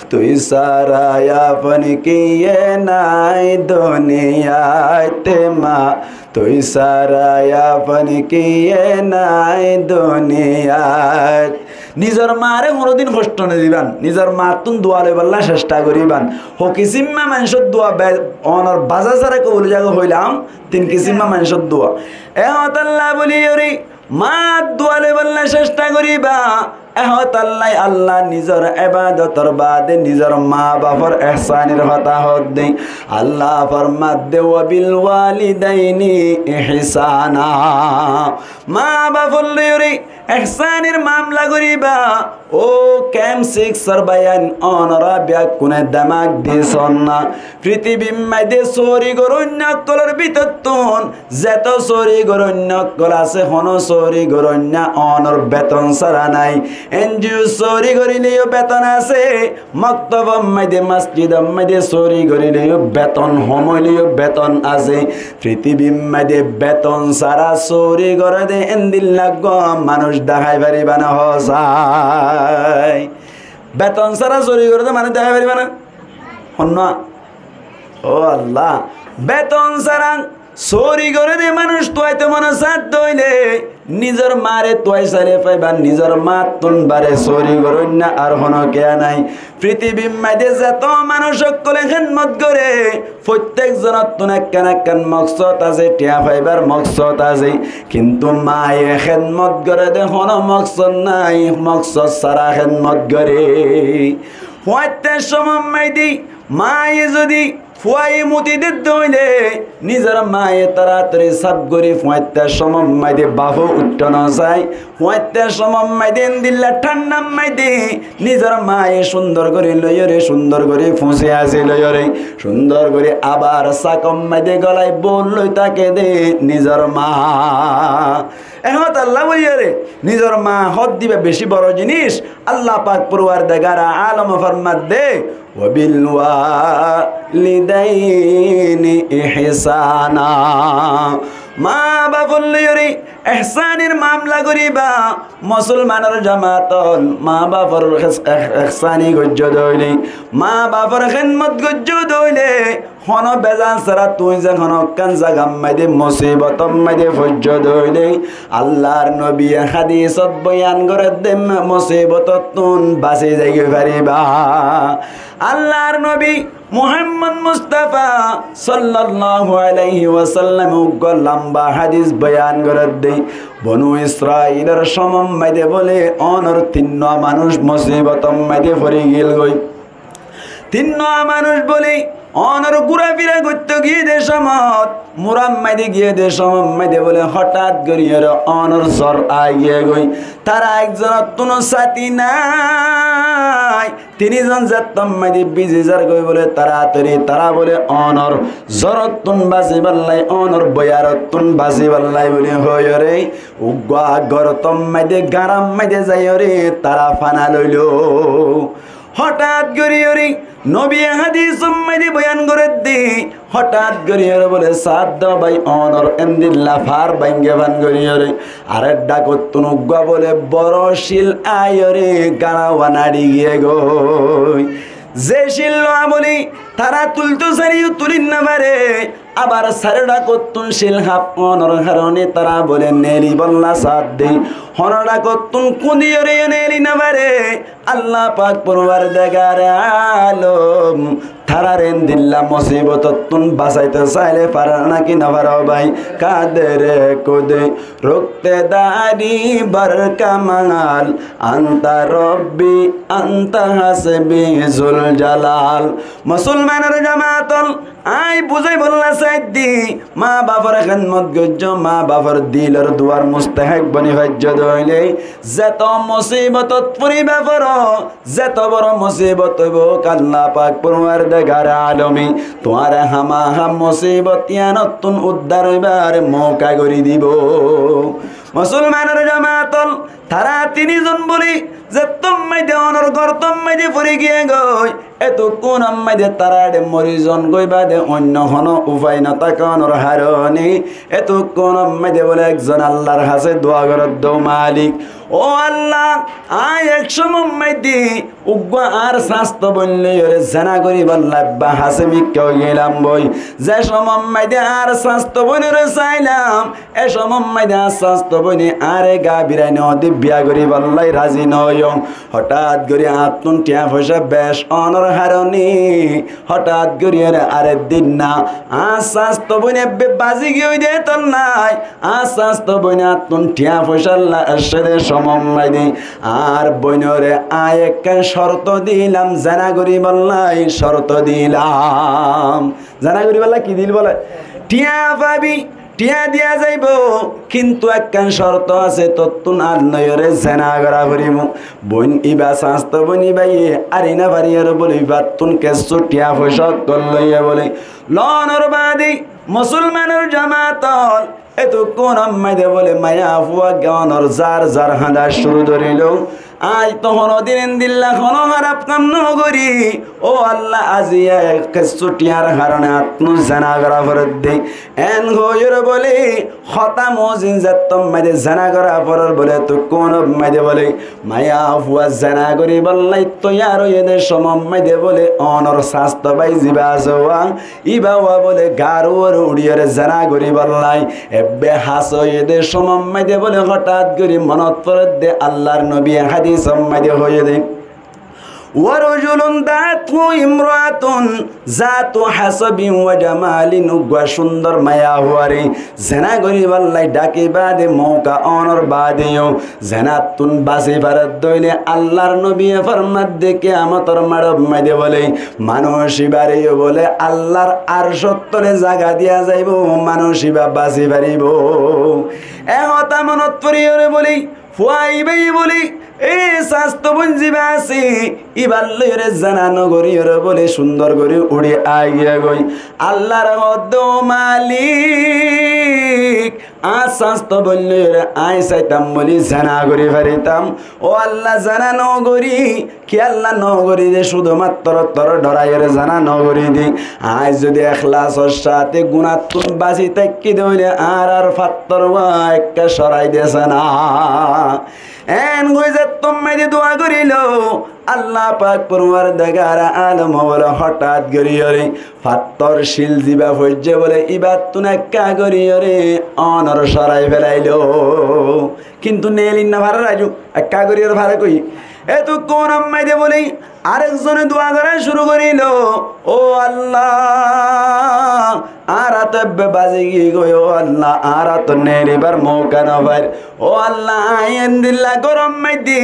tui sára afon kiyé nái duniyait ma, tui sára afon kiyé nái duniyait. Nizor mare honodin hoctó no diban, nizor mattún dua loibolla cectha goriban. Hó kisimma manúcor dua be-, onor baza sára kobul ói zagói hoilam, tin kisimma manúcor dua. E hotalla buli yori mar dua loibolla cectha goriba. E hotallai Allah nizor ebadotor bade nizor ma bafor ehsanir hotá hoódde. Allah formadde, "Wa bil walidaini ihsana." Ma bafor loiyóre ehsanir mamla goriba. Ó kemp siksor baiyain, onora beggúne demak di sonna. Fitibir maze sóori goróinna ókkolor bútottún zeto sóori goróinna ókkol asé, honó sóori goróinna onor beton sára nái. Enjiot sóori goríleyó beton asé, moktofor maze, mosjidor maze sóori goríleyó beton, hom óileyó beton asé. Fitibir maze beton sára sóori goré de endilla uggwá manúc dahái fariba né hoó sai? Beton sára sóori goré de manúc dahái fariba né? Honnúa? Ó Allah, beton sára sóori goré de manúc tuaito mone sádde óile, nizor mare tuai sailé faiba, nizor mattún bare sóori goróinna ar honó kiya nái. Fitibir maze zeto manúc ókkole hédmot goré, fottek zonottún ekkán ekkán moksod asé, thiañ faibar moksod asé. Kintu maye hédmot goré de honó moksod nái, moksod sára hédmot goré. Fuaittar somot maze maye zodi fuaye muti dedde óile, nizor maye toratori saf gorí fuaittar somot maze bafo uiththó no sai. Fuaittar somot maze endilla thándat maze nizor maye cúndor gorí loiyóre, cúndor gorí fuñsi asi loiyóre, cúndor gorí abar sakot maze golai bóut loi táke de nizor ma. E hotalla buli yóre nizor ma hoódde íba beci boro zinis. Allah pak Forwardegare alome formadde, "Wa bil walidaini ihsana." Ma bafor loiyóre ehsanir mamla goriba. Musolmanor jamaat ol, ma bafor ehs-, eh-, ehsani goijjó de óile, ma bafor hédmot goijjó de óile, honó bezan sára tui ze honó ekkán zagar maze musibotor maze foijjó de óile, Allahr nobiye hadisot boyan goré de musibotottún basi zaigói fariba. Allahr nobi Muhammod Mustafa sallallahu alaihi wasallame uggwá lamba hadis boyan goré de, Bonu Israilor somot maze bóle onor tinnúa manúc musibotor maze fori giyói. Tinnúa manúc bóle onor gúrafira goittó giyé de somot, murar maze giyé de somot maze bóle hothat gorí yóre onor zor aigiyói. Tara ekzonottún sáti nái. Tinízon zettót maze bizi zargói bóle toratori tara bóle onor zorottún basibálla, onor boyarottún basibálla bóle hoiyóre uggwá gorot maze, garar maze zaiyóre tara fana loilo. Hothat gorí yóre nobiye hadisot maze boyan goré de, hothat gorí yóre bóle sádde bái onor endilla far báinge fán gorí yóre, ar ek dhákottún uggwá bóle boro cil aiyóre gana wana digiyé goi. Ze cil loi bóle tara tultó saileyó tuli no fare, Abar sairó dhákottún cíl haf ónor haróne tará bóle neeli bolla saádde. Honó dhákottún kúdiyóre yó neeli nofare. Allah pak forwardegare alom taráre endilla musibotottún basaito sailé faro náki nofaro bái? Kadere kude rukte dari bar kamal, anta Robbi, anta hasbi zul jalal. Musolmanor jamaat ol, añí buzáibolla saiddi, maa bafor hédmot goijjó, maa bafor dilor duar mustahek boni faijjó de óile, zeto musibotot foriba foro, zeto boro musibot óibou, Allah pak forwardegare alome tuáñre hámaha musibot yíanottún uddar óibar mouka gorí dibou. Musolmanor jamaat ol, tará tin zon bóle zettót maze de ónor górtót maze de fori giyé goi, etukkúnot maze de tará de mori zon goi bade oinno hono ufai no táka ónor haróne, etukkúnot maze de bóle ekzon Allar hañsé dua gorér de, ó Malik, ó Allah, añí ek cómot maze de uggúa añár sásto boin loiyóre zena goríbolla ebbe hañsé mikká ói geilam boi. Ze cómot maze de añár sásto boinoré sailam, e cómot maze de añár sásto boine añáre gabirai no di biya goríbolla razi no óiyo. Hotát gorí añáttun thiañ foicá bec ónor haróne, hotát gorí ere arek din na, añár sásto boin ebbe bazi giyé de tolla, añár sásto boin añáttun thiañ foicálla eccé de cómot maze de, añár boinoré añí ekkán corto dilam, zena goríbolla corto dilam. Zena goríbolla ki dil bóle? Thiañ fabi, thiañ diya zaibou, kintu ekkán corto asé, tottún añár loiyóre zena gorá foribou. Boin iba, sásto boin ibaye ari no fariyóre bóle ibattún kessú thiañ foicá ókkol loiyé bóle lonor bade, musolmanor jamaat ol, etukkúnot maze de bóle maiyafua gán ónor zar zar hañda cúru gorí dilo. Añí to honodin endilla hono háraf ham no gorí. Ó Allah, aijja kessú thiañr haróne añáttun zena gorá foredde. En hoiyóre bóle hotá mozin zettót maze de zena gorá forer bóle etukkúnot maze de bóle maiyafua zena goríbolla toiyar óiye de cómot maze de bóle ónor sásto bái ziba asé wa, iba wa bóle gaar uore uçiyóre zena goríbolla ebbe hañsé óiye de cómot maze de bóle hotát gorí monot foredde Allar nobiye hádisot maze de hoiyé de, wa rojulun da'athu imra'atun zatu hasabin wa jamalin, uggúa cúndor maiyafuaré zena goríbolla dhaki bade, mouka ónor bade yó, zenattún basi faredde óile Allar nobiye formadde, kiyamotor maçot maze de bóle manúic ibáre yó bóle Allar arcór tole zaga diya zaibou, manúic ibá basi faribou. E hotá monot foriyóre bóle fua ibaye bóle e sásto boin ziba asé, ibar loiyóre zena no goríyóre bóle cúndor gorí uçí aigiyé goi. Allar hoó de, ó Malik, añár sásto boin loiyóre añí saitam bóle zena gorí faritam. Ó Allah, zena no gorí, kiyólla no gorí de, cúdu mattor tor dhoraiyoré zena no gorí de. Añí zodi ehlasor sáte gunáttun basi táikki de óile añárar fattor wa ekká corai dese na. En hoi zettót maze de dua gorílo, Allah pak forwardegare alom bóle hotát goríyóre fattor cíl ziba foijjé bóle ibattún ekká goríyóre ónor corai felailo. Kintu neeli no fare, raju ekká goríyóre fare koi. Etukkúnot maze de bóle arek zone dua gorá cúru gorílo, ó Allah, añára to ebbe basi giyé goi, ó Allah, añára to neelibar mouka no fair. Ó Allah, añí endilla górot maze de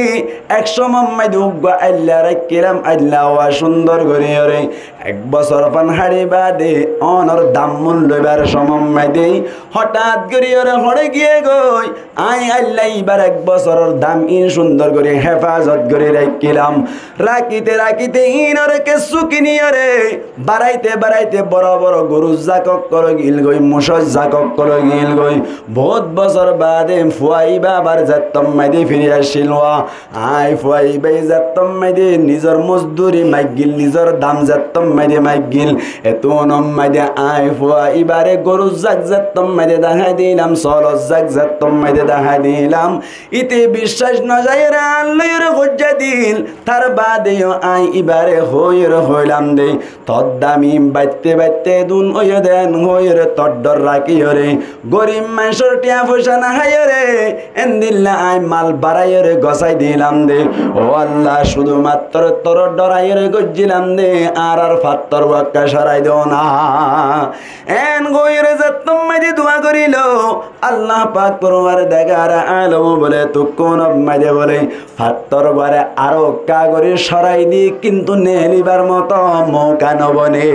ek cómot maze de uggúa ailla raikkilam, ailla wa cúndor goríyóre ek bosór fan haçi bade ónor dammún loibar cómot maze de hotát goríyóre hoçé giyé goi. Añí ailla ibar ek bosóror dam ín cúndor gorí hefazot gorí raikkilam. Rakíte rakíte ínore kessú kiniyóre baraite baraite boro boro gorur zak ókkol ói giyói, mucór zak ókkol ói giyói. Bout bosór bade fua iba abar zettót maze de firi aiccíl wa. Añí fua iba zettót maze de nizor mozduri maiggil, nizor dam zettót maze de maiggil, etúnot maze de añí fua ibare gorur zak zettót maze de dahái dilam, solor zak zettót maze de dahái dilam. Íte biccác no zaiyóre añár loiyóre hoijja dil. Tar bade yó Aññí ibáre hoóiyore hoóilam de, tor dami baitte baitte dun óiye de, eén hoóiyore tor dhor rakíyore, gorib maincór thiañ foicá no háiyore, endilla aññí mal baráiyore gosái dilam de. Ó Allah, cúdu mattor toré dhoraiyore goijjílam de, añárar fattor uwakká corái do na. Eén hoóiyore zettót maze dua gorílo, Allah pak forwardigare alom bóle, etukkúnot maze bóle, fattor uore aró ekká gorí corái di, kintu neelibar moto mouka no bone.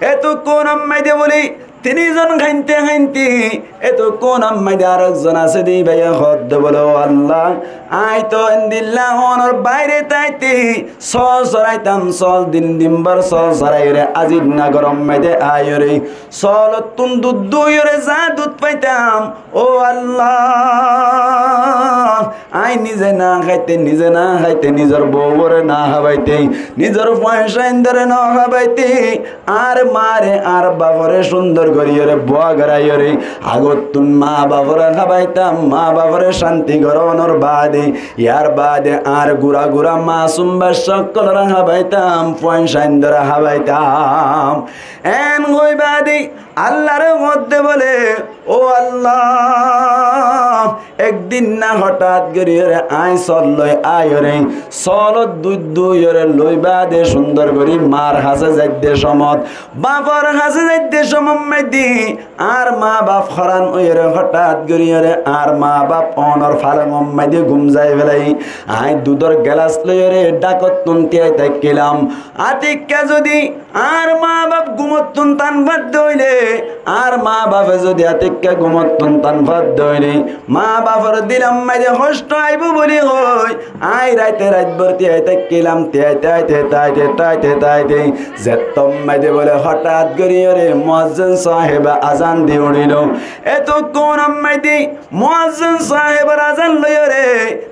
Etukkúnot maze bóle, tin zon háinte háinte, etukkúnot maze aró ek zon asé de, ibáye hoódde bóle, ó Allah, aññí to endilla ónor baire táite, sóol soraitám, sóol din din bór sóol soraiyore, aijja nogorot maze aiyore, sóolottún dud duiyore za dud faitám, ó Allah, aññí nize no háite, nize no háite, nizor bouwore no hábaite, nizor fuain sáindore no hábaite, añár maáre, añár bafore cúndor goríyore búa goráiyore, agottún maa bafore hábaitám, maa bafore cánti gorónor baade, yar baade añár gura gura masum baccá ókkolore hábaitám, fuain sáindore hábaitám. Eén hoói baade Allare hoódde bóle, ó Allah, ek din na hotát goríyore aññí sóol loi aiyóre, sóolot dud duiyóre loi baade cúndor gorí maar hañsé zaidde cómot, bafor hañsé zaidde cómot maze añár maa baf hárán óiyore hotát goríyore añár maa baf ónor falongor maze gúm zai félai. Aññí dudor gelás loiyore dhákottún tíai táikkílam. Átikka zodi añár maa baf gúmottún tan fadde óile, añár maa bafe zodi átikka gúmottún tan fadde óile, maa bafor dilor maze hoctó aibó bóli hoi, aññí raite rait bór tíai táikkílam, tíai táite, táite, táite, táite, zettót maze bóle hotát goríyore muazzin sáhebe azan di uçílo. Etukkúnot maze muazzin sáhebor azan loiyóre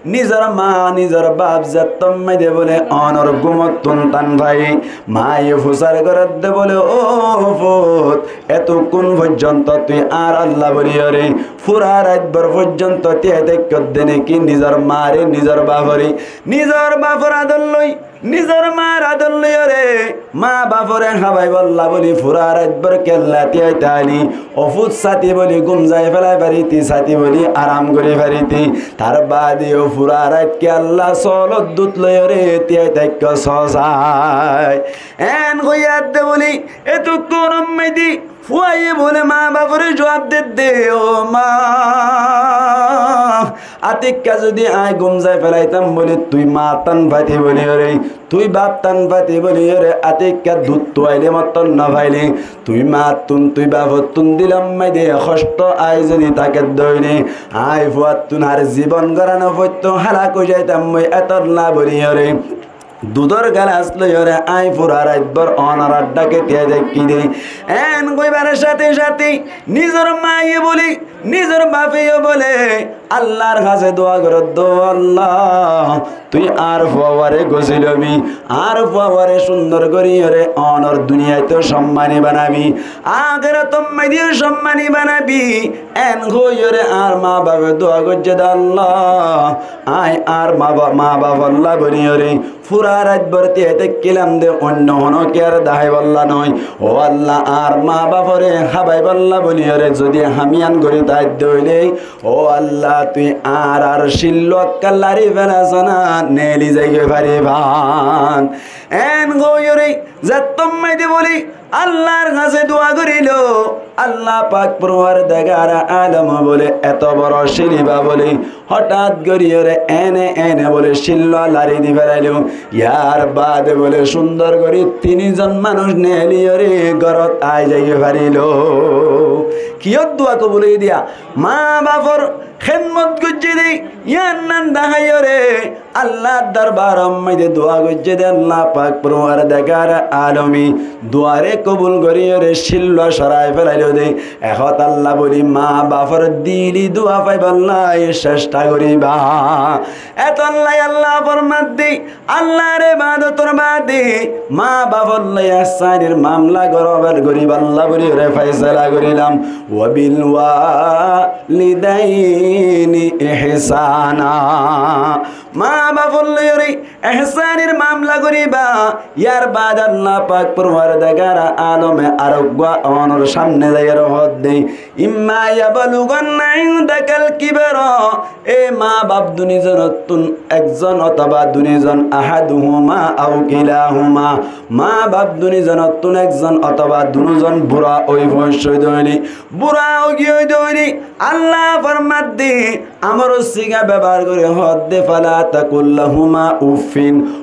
nizor maa, nizor baf zettót maze bóle ónor gúmottún tan fai, maaye fusár gorédde bóle, ó fut, etukkún foijjonto tui añár Allah bóliyoré fura rait bór foijjonto tíai táikkodde né ki nizor maáre, nizor bafore, nizor bafor ador loi, nizor maar ador loiyóre, maa bafore hábaibolla bóli fura rait bór kiyólla tíai táili, ó fut sáti bóli gúm zai félai fariti, sáti bóli aram gorí fariti, tar baade ó fura rait kiyólla sóolor dud loiyóre tíai táikko sóosai. Eén hoiyé de bóli, etukkúnot maze fuaye bóle maa bafore juab dedde, ó maa, átikka zodi aññí gúm zai félaitám bóli tui maa tan fati bóliyoré, tui baf tan fati bóliyoré, átikka dud tuaile mottor no faile, tui maattún, tui bafottún dilor maze hoctó ai zodi tákedde óile, aññí fuattún ar zibon góra no foittó, hálak ói zaitám ói, etolla bóliyoré dudor gelás loiyóre aññí fura rait bór ónorar dháke tíai táikki de. Eén hoibar cáte cáte nizor maaye bóle, nizor bafeyó bóle Allar hañsé dua gorédde, ó Allah, tui añár fuaware gosí lobi, añár fuaware cúndor goríyoré ónor duniyait ó commani banabi, akérator maze ó commani banabi. Eén hoiyóre añár maa bafe dua goijjé de, Allah, aññí añár maa ba-, maa bafolla bóliyoré fura rait bór tíai táikkílam de, oinno honó kiyóre daháibolla noó. Ó Allah, añár maa bafore hábaibolla bóliyoré zodi ham yián gorí táidde óile, ó Allah, tui añárar cíllu ekká lari félas na, neeli zaigói faribán. Eén hoiyóre zettót maze bóle Allar hañsé dua gorílo, Allah pak forwardigare alom bóle eto boro cíl ibá bóle hotát goríyoré ene ene bóle cíllu lari di félailo. Yar baade bóle cúndor gorí tin zon manúic neeliyoré górot ai zaigói farilo. Kiyór dua kobul óiye de? Maa bafor hédmot goijjé de, yián nan daháiyoré Allar dorbaror maze dua goijjé de, Allah pak forwardigare alome duare kobul goríyoré cíllu corai félailo de. Ehón Allah bóli maa bafor dili dua faibolla cectha goríba. Etolla Allah formadde, Allar ebadotor baade maa bafolla ek sáinir mamla goróbar goríbolla bóliyoré faisala gorílam. Wa bil walidaini ihsana. Maa bafolla loiyóre ehsánir mamla goríba. Yar baade Allah pak porwardigare alome areggwá onor sámne zaiyóre hoódde, إما يبلغن عندك الكبر, e maa baf duni zonottún ekzon otóba duni zon, أحدهما أو كلاهما, maa baf duni zonottún ekzon otóba duni zon bura ói foóñic ói dóile, bura ói giyói dóile, Allah formadde, amor siga bebohár gorí hoódde, فلا تقل لهما أف,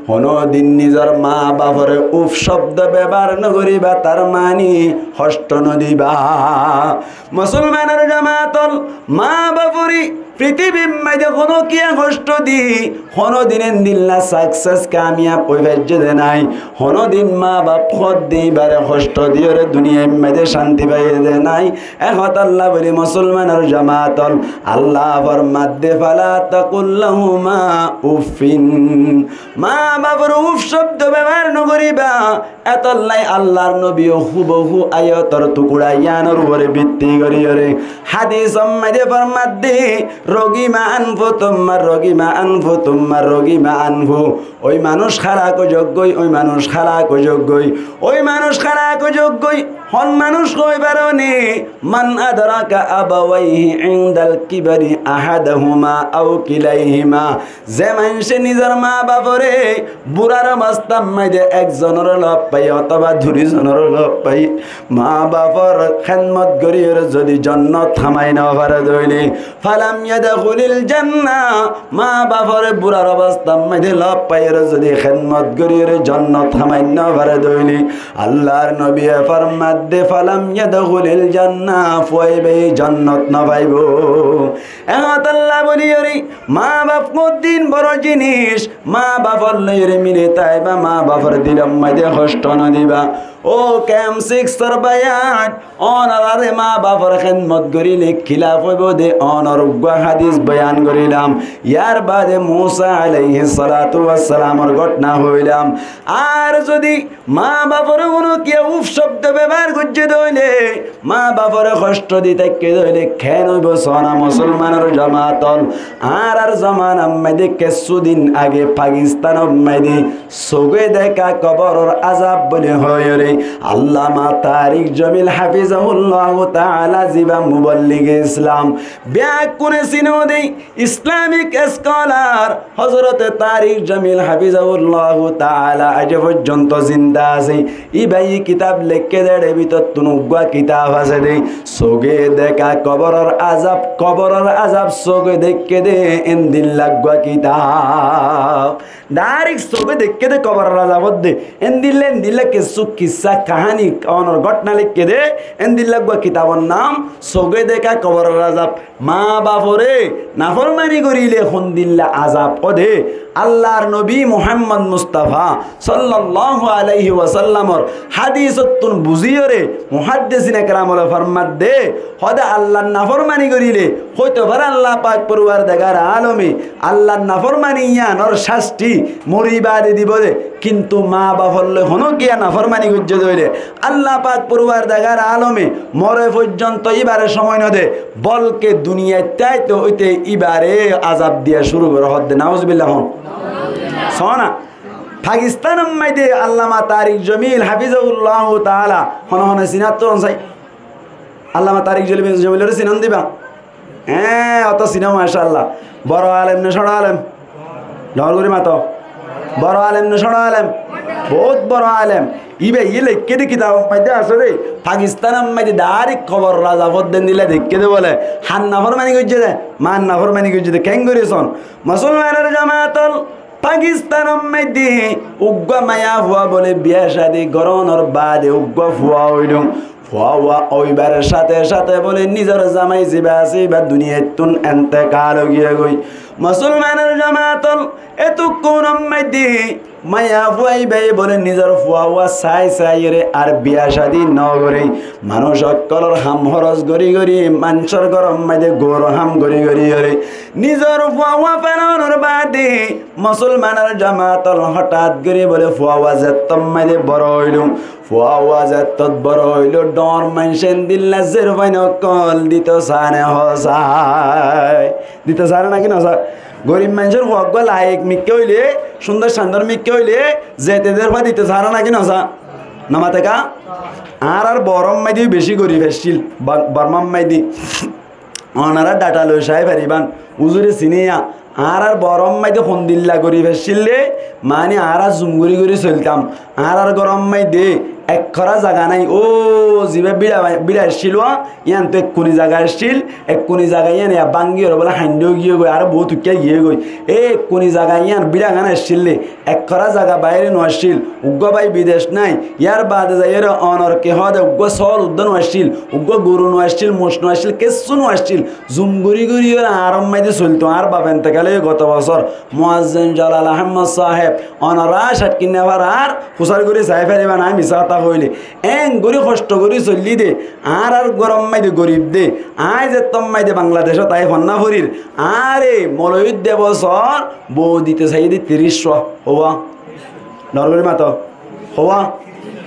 honódin nizor maa bafore uf cóbdo bebohár nogoríba, tar mani hoctó nodiba. Musolmanor jamaat ól, maa bafore fitibir maze honókiye hoctó di, honódin endilla success kamiyab ói faijjé de nái. Honódin maa baf hoódde ibare hoctó diyóre duniyair maze cánti faiyé de nái. E hotálla bóli musolmanor jamaat ól, Allah formadde, فلا تقل لهما أف. Maa bafore uf cóbdo bebohár nogoríba. Etollai Allar nobiye húbohú ayotor tukura yíanor uore bitti goríyore hadisor maze formadde, رغم أنف ثم رغم أنف ثم رغم أنف. Ói manúic hálak ói zoggói, ói manúic hálak ói zoggói, ói manúic hálak ói zoggói. Hon manúic hoi faróne, من أدرك أبويه عند الكبر أحدهما أو كليهما. Ze maincé nizor maa bafore burar obostár maze ekzonoré loob fai otóba duni zonoré loob fai maa bafor hédmot goríyore zodi jonnot hamai nofaré dóile, فلم يدخل الجنة. Maa bafore burar obostár maze loob faiyore zodi hédmot goríyore jonnot hamai nofaré dóile, Allar nobiye formadde, فلم يدخل الجنة, fua íbaye jonnot nofaibó. E hotálla bóliyore maa baf hoddin boro jinis, maa bafor loiyore mili táiba, maa bafor dilor maze hoctó nodiba. Ó kemp siksor báiyain, onorare maa bafor hédmot goríle kilaf óibo de, onor uggwá hadis boyan gorílam. Yar baade Musa alaihissalatu wassalamor góthona hoilam. Ar zodi maa bafore honókiye uf cóbdo bebohár goijjé dóile, maa bafore hoctó di táikke dóile, ken óibo sóna musolmanor jamaat ól? Añárar zomanar maze kessú din age Pakistanor maze sóge deka koboror azab bóli hoiyore Allama Tarik Jamil hafizahullahu taala, ziba muballige Islam, beggúne sino de, Islamic scholar Hozrote Tarik Jamil hafizahullahu taala aijjó foijjonto zinda asé. Íbaye kitab leikké de, ér bútottún uggwá kitab asé de, sóge deka koboror azab, koboror azab sóge deikké de, endilla uggwá kitab. Dairek sóge deikké de koboror azab ódde. Endilla, endilla kessú kissá, kaháni, onor góthona leikké de, endilla uggwá kitabor nam Sóge Deka Koboror Azab. Maa bafore naformani goríle hondilla azab óde. Allar nobi Muhammod Mustafa sollallahu alaihi wasallamor hadisottún buzíyore muhaddisine keramore formadde, hóde Allar naformani goríle, hóito fare Allah pak poruwardegar alome Allar naformani yíanor cásti mori baade dibo de, kintu maa bafor loi honókiya naformani goijjé de óile Allah pak poruwardegar alome more foijjonto íbare cómoi node, bolke duniyait táito óite íbare azab diya cúru goré hóde. Nauzubillah hon. Sóna, Pakistanor maide Allama Tarik Jamil hafizahullahu taala, hone hone sinatto hon sai? Allama Tarik Jamil, Jamilore sinon diba? Eé, óto sino, macállah. Boro alem né cóñço alem? Dhoóñr gorí mato. Boro alem né cóñço alem? Bout boro alem. Íba yí leikké de kitabor maide asé de, Pakistanor maide dairek koboror azab ódde endilla deikké de bóle. Har naformani goijjé de, maar naformani goijjé de, keéngorí son? Musolmanor jamaat ól, Pakistanor maide uggwá maiyafua bóle biya cádi gorónor baade uggwá fua óilo. Fua óibar cáte cáte bóle nizor zamai ziba asé íba duniyaittún entekal ói giyé goi. Musolmanor jamaat ól, etukkunor maide maiyafua íbaye bóle nizor fua sái sáiyore ar biya cádi nogoré. Manúic ókkolor ham hóros gorí gorí, maincór góror maide gour ham gorí gorí yore nizor fua félonor baade Musolmanor jamaat ól, hotát gorí bóle fua zettót maide boro óilo. Fua zettót boro óilo, dhoóñr maincé endilla zerfain ókkol dito saá né hosai? Dito saá né náki nosai? Gorib maincór fua uggwá laiyek mikká óile Cúndor candor mikká óile zete zerfua dito saá né náki nosá? Nomaté ká? Añárar Bormár maidé bicí gorib accíl, Bor-, Bormár maidé. Onorá dhata loi sai faribán, uzure siníya. Añárar Bormár maidé hondilla gorib accíl dé, mani añára zum gorí gorí soiltam. Añárar góror maidé ek kora zaga nái. Ó, zibá bíça, bíça accíl wá, yían to ekkuni zaga accíl, ekkuni zaga yían ya báñgi óre bóle haindó giyé goi, aró boóut uikká giyé goi. E ekkuni zaga yían bíçagán accíl dé, ek kora zaga baáire no accíl, uggúa bái bidec nái, yár baade zaiyóre onor ki hoó de uggúa sóol uddá no accíl, uggúa goru no accíl, moc no accíl, kessú no accíl, zum gorí gorí yóre añárar maidé soilto, añár baf entekal óiye goto bosór, muazzin Jalal Ahmad sáheb, onorá cátkinna farar, fusár gorí sai faribá né, añí misá hotá hoilé. Eén gorí hoctho gorí soillí dé, añárar góror maidé gorib dé, aññí zettór maidé Bangladecót aái fonná forir, añáre moloyit de bosór bou dito saiyé dé tiríc fua, houwa? Dhoóñr gorí mato, houwa?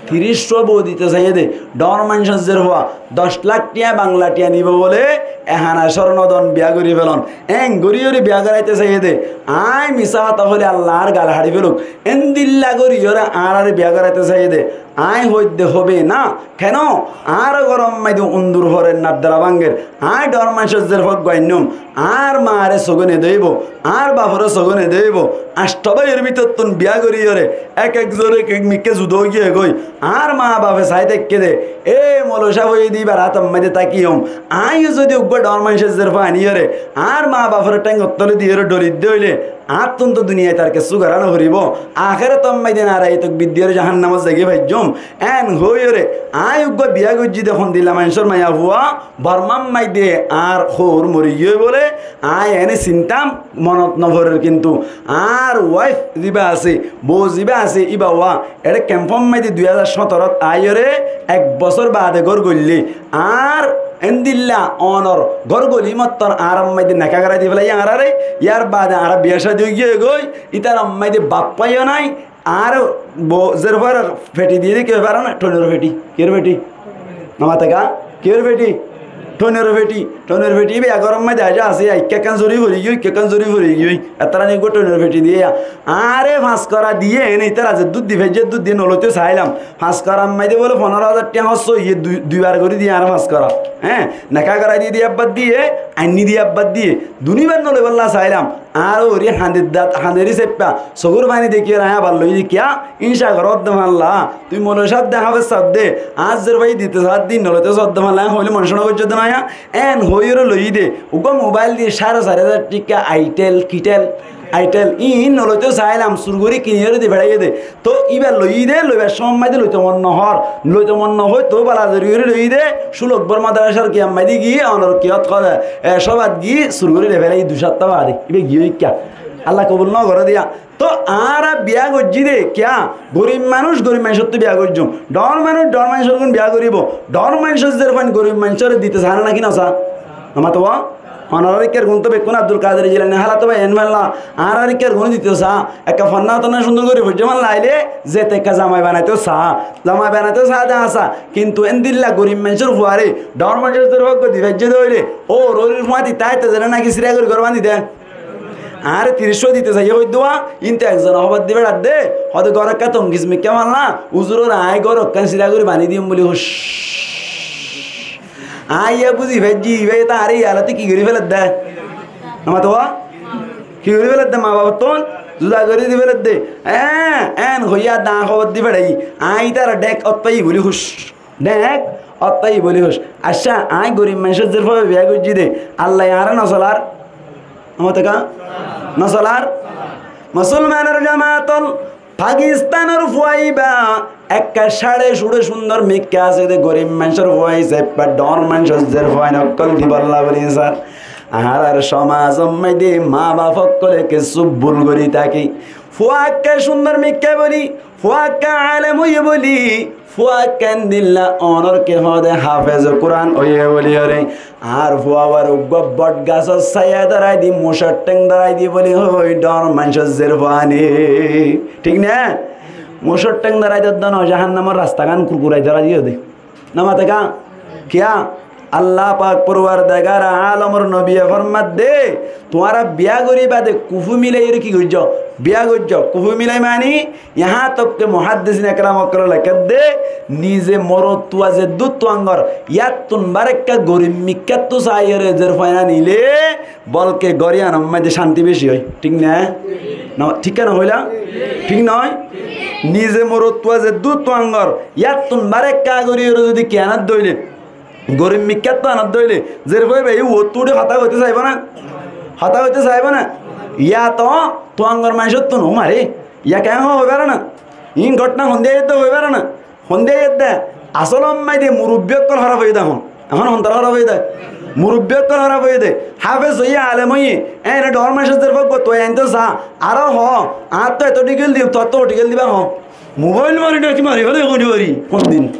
Tiríc fua bou dito saiyé dé, dhoóñr maincór zerfua, doc lak thiañ Bangla thiañ dibou bóle, ehán córno don biyá gorí felon. Eén gorí yóre biyá goráito saiyé dé, aññí misá hotá hoilé Alla añár gal haçi felouk. Endilla gorí yóre añáráre biyá goráito saiyé dé, aññí hoóidde hóbe ná. Keno? Añárar góror maidé undur forer naddára báñger. Aññí dhoóñr maincór zerfua uggúa ainnúm. Añár maáre sogóne dóibo, añár baforé sogóne dóibo. Añctho báiyor bútottún biyá gorí yóre ek ek zone ek ek mikká zuda ói giyé goi. Añár maa bafe saái táikke dé, e moulovi sáb óiye dé íbar átor maidé tákiyum. Aññí yó zodi uggúa dhoóñr maincór zerfua aní yóre añár maa baforé théngor tole di yóre dhoridde óile, añárttun to duniyait ar kessú gorá no foribó. Akérotor maidé naraye tokbir di yóre jahannamot zaigói faijjum. Eén hoói yóre aññí uggúa biyá goijjí dé hondilla maincór maiyafua, Bormár maidé añár hour mori giyói bóle, aññí eéne sintam, monot no forer kintu. Añár waif zibá asé, bou zibá asé, íba wá, eçé kempór maidé dui házar cóñtorot aáiyoré ek bosór baade gór goillé. Añár endilla onor gór golí mottor añárar maidé neká gorái di félaiyé añáráre, yár baade añára biyá cádi ói giyói goi, ítarar maidé baf fúaiyó nái, añáre bou zerfuare feti diyé dé ki hoói faro né? Thoinor feti. Kiyór feti? Nomaté ká? Kiyór feti? Thoinor feti. Thoinor feti íba góror maidé aijjó asé, ikká ekkán zori fori giyói, ikká ekkán zori fori giyói. Ettára ni uggúa thoinor feti diyé ya. Añáre fañs kora diyé, ene ítara zeddúr di faijjé eddúr diyé, noloitóu saáilam. Fañs korar maidé bóle fonóro házar thiañ hóros óiye, dui, duibar gorí diyé añáre fañs kora. Hé, neká gorái diyé dé ebbar diyé, ainní diyé ebbar diyé. Duníbar noloibólla saáilam. Añáre óri hañder dat, hañderí saippá, sogór faní dekíyore aññí abar loiyí dé kiyá, íñca goródde fáñlla, tui moulovi sáb de, háfez sáb de, añár zerfuaye dito saádde, íin noloitóu saádde fáñlla, aññí hoóile mone cóna goijjó de noó, eén hoóiyore loiyí dé, uggúa mobáil diyé cáre sair házar thíka, Aitel, Kitel, Aitel, íin noloitóu saáilam, sur gorí kiniyóre di feçáiye dé, Tóu íba loiyí dé, loibar cómot maidé loitou mon nohór, loitou mon nohói tóu bala zori gorí loiyí dé, cúlok bór madrasár kiyam maidé giyé, onor kiyót hoó de, e, cóbat giyé, sur gorí loi félaiyé dui sátta baade, íba giyé ikká. Alla kobul nógoré diya. Tóu añára biyá goijjí dé, kiyá? Gorib manúic, gorib maincóttu biyá goijjúm. Dhoóñr manúic, dhoóñr maincór gún biyá goríbou. Dhoóñr maincór zerfuain gorib maincóre dito saá né náki nosá? Nomato wá? Onorár íkkar gún tó bekkún Abdul Kadir Jilani hála tó bái en fálla, añárár íkkar gún dito saá, ekka fonná tonná cúndor gorí foijjé fálla ailé, zete ekka zamai banaitó saá, zamai banaitó saá de asá, kintu endilla gorib maincór fuaré, dhoóñr maincór zerfua uggúa di faijjé de óile, óur órir fúañti táite zene náki sirá gorí gór bañdí de. Añáre tiríc fua dito saiyé hoiddúa, kintu ekzone hóbor di beçadde, hoó de gór ekká tongis mikká fálla, uzur óre aññí gór ekkán sirá gorí bañdí diyum buli hoór. Aññí yá búzi faijjí, íba yá añáre yá alóti ki gorí féladde? Nomato wá? Ki gorí féladde? Maa bafottún zuda gorí di féladde. Eén, eén hoiyá de aññí hóbor di feçaiyí. Aññí ítara dhék ót faiyí buli hoór. Dhék ót faiyí buli hoór. Accá, aññí gorib maincór zerfua biyá goijjí dé. Allaye añáre nosolár? Nomato ká? Nosolár? Musolmanor jamaat ol, Pakistánor fua íba ekka cáre cúçe cúndor mikká asé dé, gorib maincór fua íba, dhoóñr maincór zerfuain ókkol dibolla buli sar. Añárar cómazor maidé maa baf ókkole kessú bul gorí táki. Fua ekka cúndor mikká buli, fua ekka alem óiye buli, fua ekka endilla onor ki hoó de hafeze Kuran óiye buli óre. Añár fua bar uggúa bot gasór sáya dórai di, mucór théng dórai di buli hoi, dhoóñr maincór zerfuaine. Thík né? Mucór théng dórai dóddo noó, jahannamor rastagán kurkurai dórai diyó de. Nomato ká? Kiyá? Allah pak porwardigare alomor nobiye formadde, tuáñra biyá gorí baade kufú milaiyóre ki goijjó? Biyá goijjó, kufu milai mani, yahá tok ke muhaddisin ekram ókkole lekédde, nize morotfua zeddúr tuáñgor, yáttun bárekka gorib mikkáttú saiyóre zerfua nilé, bolke góryanor maze cánti beci ói. Thík né? No, thík kiyá no hoilám? Thík noó? Nize morotfua zeddúr tuáñgor, yáttun bárekka goríyore zodi kiyanot dóile, gorib mikkáttú anot dóile, zerfua bái uottú uçí hotá hoité saibó né? Hotá hoité saibó né? Yáto tuáñgor maincóttu no mare. Yá keén hoi faré né? Iín gótna hondilla aiyér dé hoi faré né? Hondilla aiyér dé? Asól maze de murubbi ókkol hóraf óiye dé ehón. Ehón hondilla hóraf óiye dé? Murubbi ókkol hóraf óiye dé. Háfes óiye, alem óiye. Ene dhoóñr maincór zerfua uggúa tuwai aintó saá. Aró hoó, añáttu eto thíkil diyum, tuáttu thíkil diba hoó. Mobáil mari né ki mari félaibo, hoói no fari, hondin.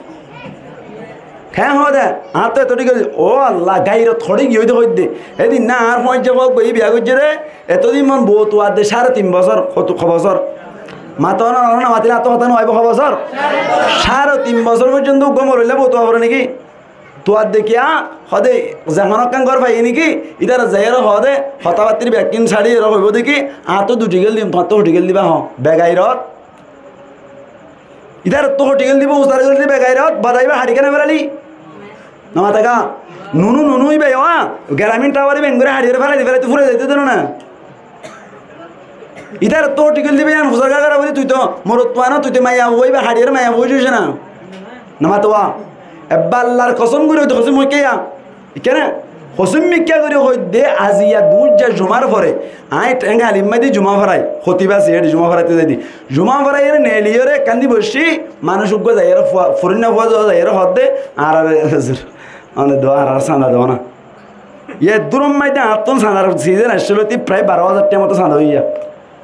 Keén hoó dé, añáttu eto thíkil, ó Allah, gairot hoçé giyói dé hoiddé. Hédin ná añár fuañijja fua uggúa biyá goijjé dé, eto din mon bou tuadde cáre tin bosór, hotu-, ho bosór? Mato na, na, na, matilé añáttu hotá no aibó, ho bosór? Cáre tin bosór foijjonto uggúa moroilla bou tua foré né ki? Tuadde kiyá? Hoó dé, zehón ekkán gór faiyé né ki? Ítara zaiyóre hoó dé, hotábattir bekkín sáçiyóre hoibó dé ki, añáttu dui thíkil diyum, tuáttu ho thíkil diba hoó. Begairot. Ítarattu ho thíkil dibo, usar gorí dibo, begairot, badaiba haçi kene félali. No mate ká? Nunu, nunu íba yó, á, geramin tawar íba engori haçi ore félai di, félai di, fúrai zaito deno na. Ítarattu ho thíkil dibo, yían usar gá gá buli, tui to morotfua no, tui to maiyafua, íba haçi ore maiyafua óiye na. No mate wá. Ebbe Allar kosóm gorí hoitó, kosóm hoikkeyá. Ikkene hosím mikká gorí hoidde, aziya duijja jumar fore, aññí théng alim maidi juma forai, hotiba asé, éçe juma foraito zaidi. Juma forai ere neeliyóre ekkán di boiccí, manúic uggúa zaiyóre fua-, furinna fua zaiyóre hoódde, añárar, mane, do, añárar sanda do na. Yé duror maidi añáttun sandar sizon aiccíl, óti prai baró házar tiañ moto sanda óiya.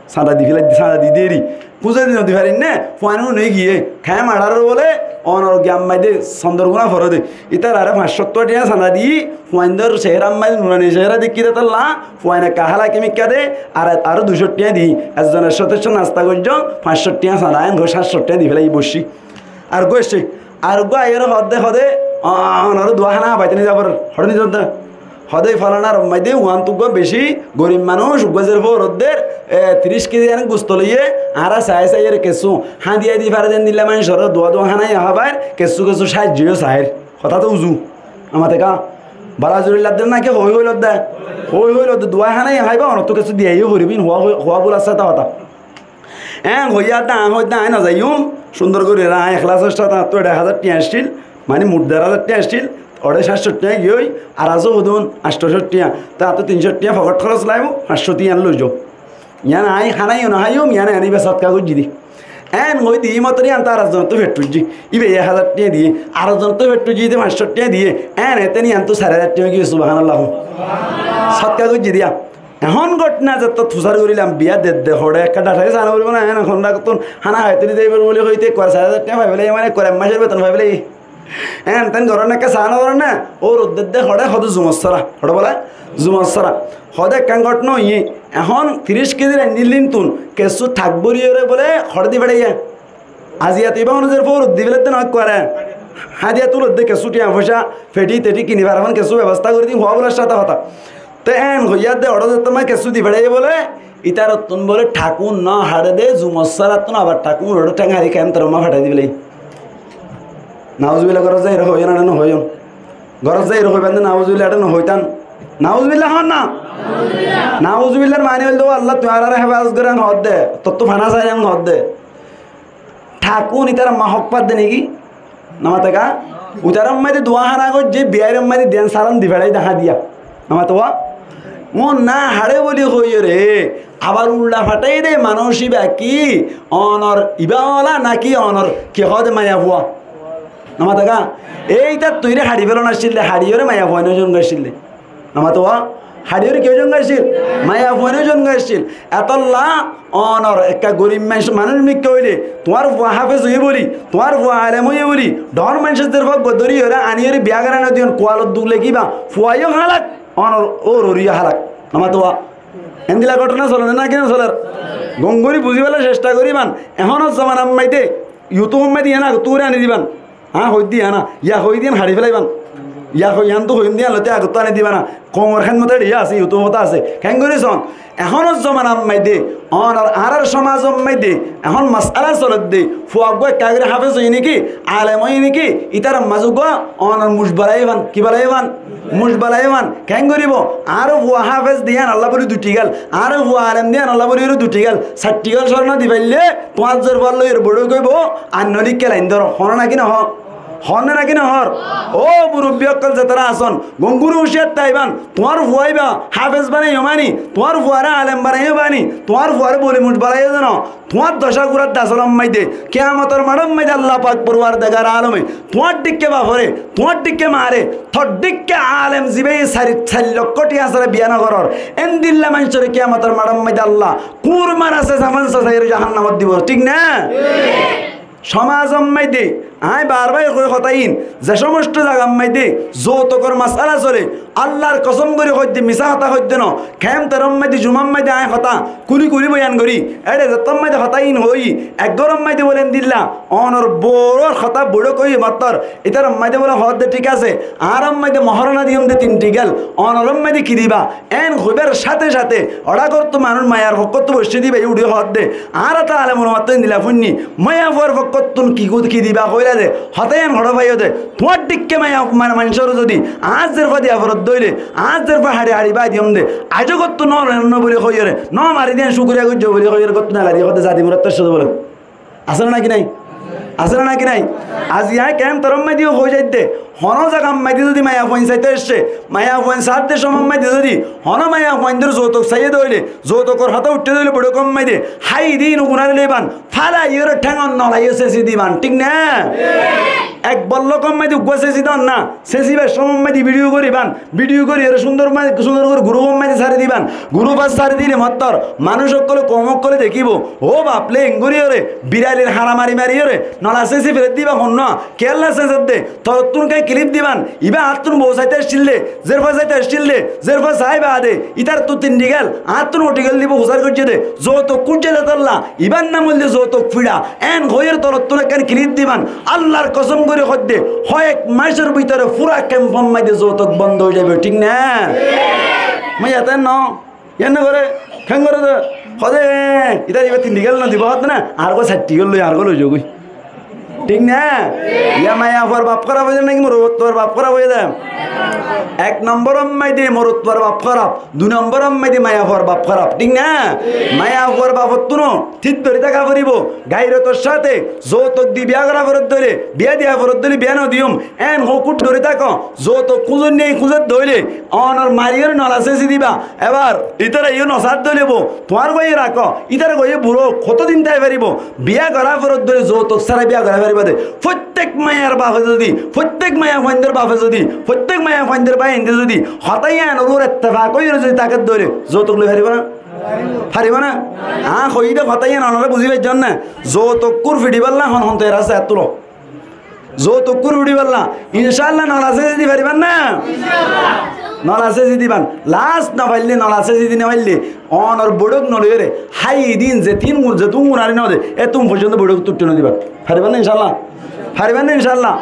Sanda di félai, sanda di deri. Kúze di no di farir né, fuain ún ói giyé. Kemp añárar bóle, onor giyan maide, sondor gúna foré de. Ítarare fañs cót tiañ sanda di, fuaindor cehéra maide, nurani cehéra dekí de tolla, fuain ekka hálaki mikká de, ar, aró dui cót tiañ di. Ezzon ek cót, ek cót nasta goijjó, fañs cót tiañ sanda, en goi háñt cót tiañ di félai boiccí. Ar goi aiccé, ar goi aiyóre hoódde, hoódde, "Ó, ó, onoré duwá hána hábaitó nizai foror." Hoçé nizai foror dé? Hoódde, "Folanar maide uán tuggúa beci gorib manúic, uggúa zer fóorodder, e, tiríc kezi aní gusto loiyé, añára saái saái ere kessú háñdi háñdi fare de endilla manúicoré duwá duwá hána hábair, kessú kessú sáijjo yó saáir." Hotá to uzu. Amate ká? Bala zuri ladde náki hoói hoói lodde? Hoói hoói lodde, duwá hána háiba, onottú kessú diya yó foribó, ín huá, huá bul asé ta hotá. Eén hoiyá de aññí hoóidde aññí nozaiyum, cúndor gorí aññí eklasor sáte añáttu eçe házar tiañ accíl, mani mut der házar tiañ accíl, oçé háñt cót tiañ giyói, ar asé hodún, añctó cót tiañ. Te añáttu tin cót tiañ fokót hóros laibó, fañs cót tiañ loizó. Yián aññí hána yó noháiyum, yián aññí íba sótka goijjí dé. Eén hoói diyé motor yián to ar ekzonottú feth foijjé. Íba ek házar tiañ diyé, ar ekzonottú feth foijjé dé fañs cót tiañ diyé. Eén eté yián to sair házar tiañ giyói, subhánallah. Sótka goijjí dé yián. Ehón gótna zettót fusár gorílam, biyá dedde hoçé, ekká dhathári saá no foribó né, ehón ehón ragottún hána háito ni zaibór buli hoité, ekkuwar sair házar tiañ fai félaiye, mane ekkuwar ek mácor beton fai félaiye. Ehón teén gorón ekká saá no gorón né, óu roddedde hoçé, hoóde zumor sára, hoçé bóle? Zumor sára. Hoóde ekkán gótna óiye, ehón tiríc kezi raindíl díntun, kessú thak bóriyoré bóle, hoçé di feçáiye? Aziya to ibá honó zer fóorot di félaidde noó ekkuware. Hádiya tulodde kessú tiañ foicá, fethi tethi kini fare fán kessú bebostá gorí di, huá bólar sáte hotá. Te eén hoiyá de, oçé zettót maze kessú di feçáiye bóle, ítarattún bóle thakún no haçe de, zumor sárattún abar thakún oçé théng hári kemp toror maze fathái di félaiye. Nauzubillah, górot zaiyóre hoiyón, eçé no hoiyón. Górot zaiyóre hoibán de nauzubillah, eçé no hoitán. Nauzubillah hoón na? Nauzubillar mani óilde, ó Allah, tui añáráre hefazot gorán hoódde, tottú fana sairán hoódde. Thakún, ítara ma hók fadde néki? No mate ká? Itarar maze duwá hána goijjé, biyair maze diyan salam di feçái dahá diya. No mate wá? Uón no haçe buli hoiyóre, abar ulla fathái de manúic ibá ki, onor ibá ola náki onor ki hoóde maiyafua? No mate ká? Éitar tuire haçi félon accíl de, haçiyóre maiyafuain óizon goi accíl de. No mate wá? Haçiyóre ki óizon goi accíl? Maiyafuain óizon goi accíl. Etolla onor ekka gorib manúic, manúic mikká óile, tuáñr fua háfes óiye buli, tuáñr fua alem óiye buli, dhoóñr manúicor zer fua uggúa dóriyoré aníyoré biyá goráno diyon, kualot duk lekíba, fua yó hálak, onor óur óri yó hálak. No mate wá? Endilla gótona soler né náki no soler? Gom gorí buzíballa cectha goríban. Ehónor zomanar maze, YouTube or maze yián agottú gorí aní diban. Aññí hoóidde yián, yá hoóidde yián haçi félaiban. Yá hoi, yián tu hoiyum de, yián lóti agottú ani diba na. Koumor hédmote eçé asé, YouTube ot asé. Keéngorí soón, ehónor zomanar maidé, onor añárar somazor maidé, ehón masala solédde, fua uggúa ekká gorí háfez óiye néki, alem óiye néki, ítarar mazé uggúa onor muc balaiyé fán, ki balaiyé fán? Muc balaiyé fán. Keéngoríbo? Añáro fua háfez de yián Allah bóli duithi gel, añáro fua alem de yián Allah bóli duithi gel, sairthi gel córna di faillé, tuáñr zerfua loi ere boçók óibo, ar noóile kelain dóro, hoór né náki nohór? Hoór né náki nohór? Ó murubbi ókkol zetará asón, gonguru uciyar táiban, tuáñr fua íba háfez banaiyó mani, tuáñr fuaré alem banaiyó mani, tuáñr fuaré boli muc balaiyó zeno, tuáñr docá gúrar de asól maidé, kiyamotor maçór maidé Allah pak forwardegar alome, tuáñr dhikká baforé, tuáñr dhikká maáre, tor dhikká alem zibáye sair, sair lokkó thiañ sára biyá nogorór, endilla maincóre kiyamotor maçór maidé Allah kúr mara sesa fán sesai ere jahannamot dibo, thík na? Somazor maidé, añí bar bar hoi hotá iín, ze somosto zagar maidé zoutokor masala solé, Allar kosom gorí hoidde, misá hotá hoidde no, kemtor maidé, jumar maidé añí hotá kúli kúli boyan gorí, eçé zettór maidé hotá iín hoói, ek góror maidé bóle endilla, onor bouwor hotá boçók óiye mottor, ítarar maidé bóle hoódde thík asé, añárar maidé mohórana diyum de tin thigel, onoror maidé ki diba? Eén hoibár sáte sáte oçá gortú manúic maiyar fokkóttu boiccé de íbaye uçí hoódde, añára to alem ulamattú endilla fúinni, maiyafuar fokkóttun ki gu-, ki diba hoilá de, hotá yián hoçé faiyó de, tuáñr dhikká maiya, mane, maincóre zodi añár zerfua diya foredde óile, añár zerfua haçi haçi bái diyum de, aijjó gortú no, no, no bóli hoiyóre, no mari de yián cúkuriya goijjó bóli hoiyóre gortú nelai de hoódde zadi murat to códe bóle. Asé né náki nái? Asé né náki nái? Aijja añí kemtor maidé yó hoi zaidde, honó zagar maidé zodi maiyafuain saité aiccé, maiyafuain saádde somor maidé zodi honó maiyafuaindór zoutok saiyé de óile, zoutokor hotá uiththé de óile boiçókor maidé, hái din ugunáre loiban, fálai yóre théngot nolai yó sesi diban, thík né? Ek bollókor maidé uggúa sesi don na, sesibar somor maidé bidhiyo goríban, bidhiyo gorí ere cúndor ma-, cúndor gorí gurúfor maidé sári diban. Gurúfot sári dile mottor manúic ókkole, koum ókkole dekíbo, ó bafle, engorí ere biralir hañra mari mari ere nola sesi felet diba honnúa, kiyólla sesedde, tolottún uggúa kilip diban, ibá añáttun bou saité aiccíl de, zerfua saité aiccíl de, zerfua saái baade, ítarattu tin thigel, añáttun uththigel dibo, fusár goijjé de, zoutok kúijje de tolla, ibár nam óilde zoutok fiça. Eén hoiyóre tolottún ekkán kilip diban. Allar kosóm gorí hoóidde, hoiyek maicor bútore fura kemfor maidé zoutok bondo ói zaibói, thík né? Maiyafuain no, yián no goré, keén goré de, hoóde, ítare ibá tin thigel no dibo, hoóde na, añárgua sair thigel loi, añárgua loi zagói. Thík né? Yá maiyafuar baf hóraf óiye de náki morotfuar baf hóraf óiye de? Ek nombor maidé morotfuar baf hóraf, dui nombor maidé maiyafuar baf hóraf, thík né? Maiyafuar bafottúno thík dóri táka foribó, gairotor sáte. Zoutok di biyá gorá foredde óile, biyá diya foredde óile, biyá no diyum, eén hoói kút dóri táko. Zoutok kúzon né, kúzedde óile, onor mariyóre nola sesi diba. Ebar ítara yó no saádde óile bou, tuáñr goi rakó, ítara goi buró, hotó din tái faribó? Biyá gorá foredde óile zoutok sára biyá gorá faribá de. Fottek maiyar bafe zodi, fottek maiyafuaindór bafe zodi, fottek maiyafuaindór báiyainde zodi hotá yiánor uore ettefak óiyore zodi táke de óile, zoutok loi faribó na? Faribó na? Añí hoiyí de hotá yián onorá buzí faijjón né? Zoutokkúr fiçibálla hon hon toiyar asé, hát tulo. Zoutokkúr fiçibálla, incálla nola sesi di faribán né? Nola sesi diban. Last no faillé, nola sesi di no faillé, onor boiçók no loiyóre, hái din ze tin gun, ze tun gun ari no de, e tun foijjonto boiçók tuttí no diban. Faribán né incálla? Faribán né incálla?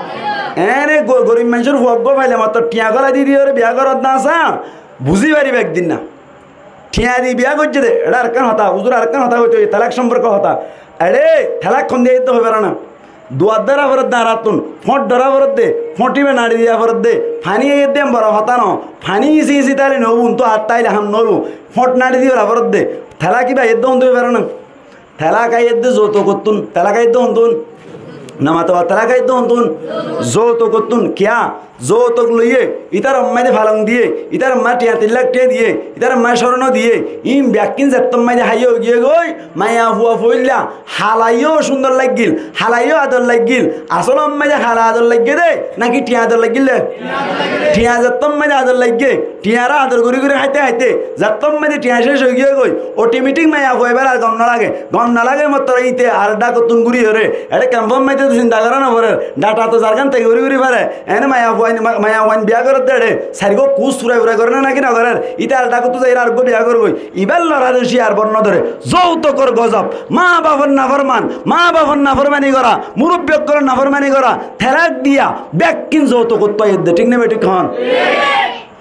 Eéne go-, gorib maincór fua uggúa faile mottor thiañ gólai di diyóre biyá gorot na sá, buzí faribá ek din na. Thiañ di biyá goijjé de, eçé arekkán hotá, huzur arekkán hotá hoito, thalak somporke hotá. Eçé thalak hondilla edde hoi fare na. Duar dóra foredde añárattún, fóñt dóra foredde, fóñt ibá naçi diya foredde, faní aiyé de boro hotá no, faní ísi ísi táile noóibo, untú ar táile ham noóibo, fóñt naçi diya foredde, thalak ibá edde hondilla hoi fare na. Thalak aiyé de zoutokottún, thalak aiyé de hontún? No mato, thalak aiyé de hontún? Zoutokottún. Kiyá? Zoutok loiyé, ítarar maze falong diyé, ítarar maze thiañ tin lak thiañ diyé, ítarar maze córno diyé, ín bekkín zettór maze háiya ói giyé goi, maiyafua foóilla, hala yó cúndor laiggíl, hala yó ador laiggíl, asólor maze hala ador laiggé dé, náki thiañ ador laiggíl dé? Thiañ zettór maze ador laiggé, thiañre ador gorí gorí háite háite, zettór maze thiañ céc ói giyé goi, otometik maiyafua ibár ar gom no lage, gom no lage mottor íte ar dhákottún gúriyoré, eçé kemfor maze to sinta gorá no forer, dháta to zargán táki gorí gorí fare, ene maiyafua Maiyafuain biya gorer de, sairgúa kus furai furai gorer né, náki no gorer? Íte ar dhákottú zaiyóre areggúa biya gorer goi. Ibár lorá de cíyar bor no dóre. Zoutokor gozob. Maa bafor naforman, maa bafor naformani gorá, murubbi ókkolor naformani gorá, telak diya, bekkín zoutokottú aiyér de. Thík né bethík hoón?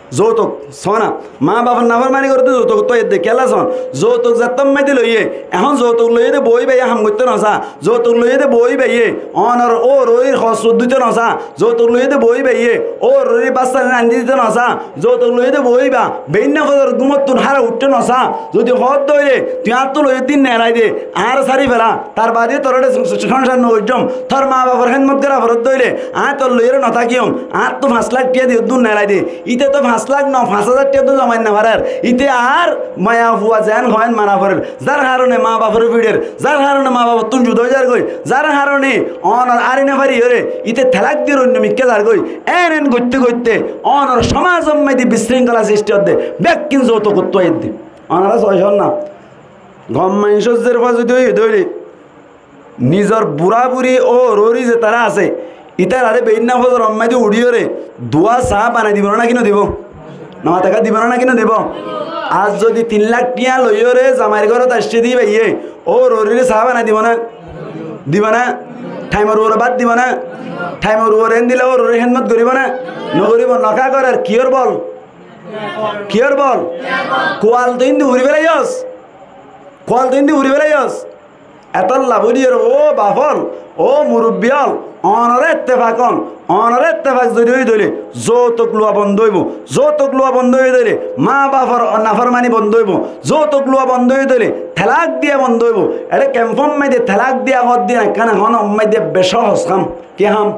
Zoutok, sóna. Maa bafor naformani goré de zoutokottú aiyér de. Kiyólla són? Zoutok zettót maze loiyé, ehón zoutok loiyé de bou báiye ham goittó no sá. Zoutok loiyé de bou báiye ónor óurorir hóros dito no sá. Zoutok loiyé de bou báiye óurorir básain aní dito no sá. Zoutok loiyé de bou bá beínna fozor gúmottún hára uiththó no sá. Zodi hoódde óile, tui añáttu loiyé de ín neelai de, añáre sári fela, tar baade tor ore sónsar no goijjóm, tor maa bafor hédmot gorá foredde óile, añí tor loiyóre no tákiyum, añáttu fañs lak thiañ diyóddun neelai de. Íte toó fañs lak no, fañs házar thiañ diyóddun zomai no farer. Íte ar maiyafua zeén hoó en mana forer. Zar harone maa baforé fiçer, zar harone maa bafottún juda ói zargói, zar harone ónor ári no fariyóre íte telak diyóre oinno mikká zargói. En en goitté goitté ónor somazor maze bissringhola sristi ódde, bekkín zoutokottú aiyér de. Ónora soó cónna. Gom maincór zerfua zodi óiye de óile, nizor burá-buri óur-óuri zetará asé, ítararé beínna fozoror maze uçíyore duwá saá banai dibo né náki no dibo? No mata ká, dibo né náki no dibo? Ar zodi tin lak thiañ loiyóre zamair górot aiccé de báiye, óur-óurire saá banai dibo né? Dibo né? Thaimor uore bát dibo né? Thaimor uore endilla óur-óurir hédmot goríbo né? No goríbo. No ká gorer, kiyór bol? Kiyór bol? Kual tui índi uri felaiyós. Kual tui índi uri felaiyós. Etólla bóli ore, ó baf ól, ó murubbi ól, ónor ettefak ól, ónor ettefak zodi óiye de óile, zoutok luwa bondo óibo. Zoutok luwa bondo óiye de óile, maa bafor naformani bondo óibo. Zoutok luwa bondo óiye de óile, telak diya bondo óibo. Ere kemfor maze telak diya hoódde ekkán ehón maze ebbe sóhos ham. Ki ham?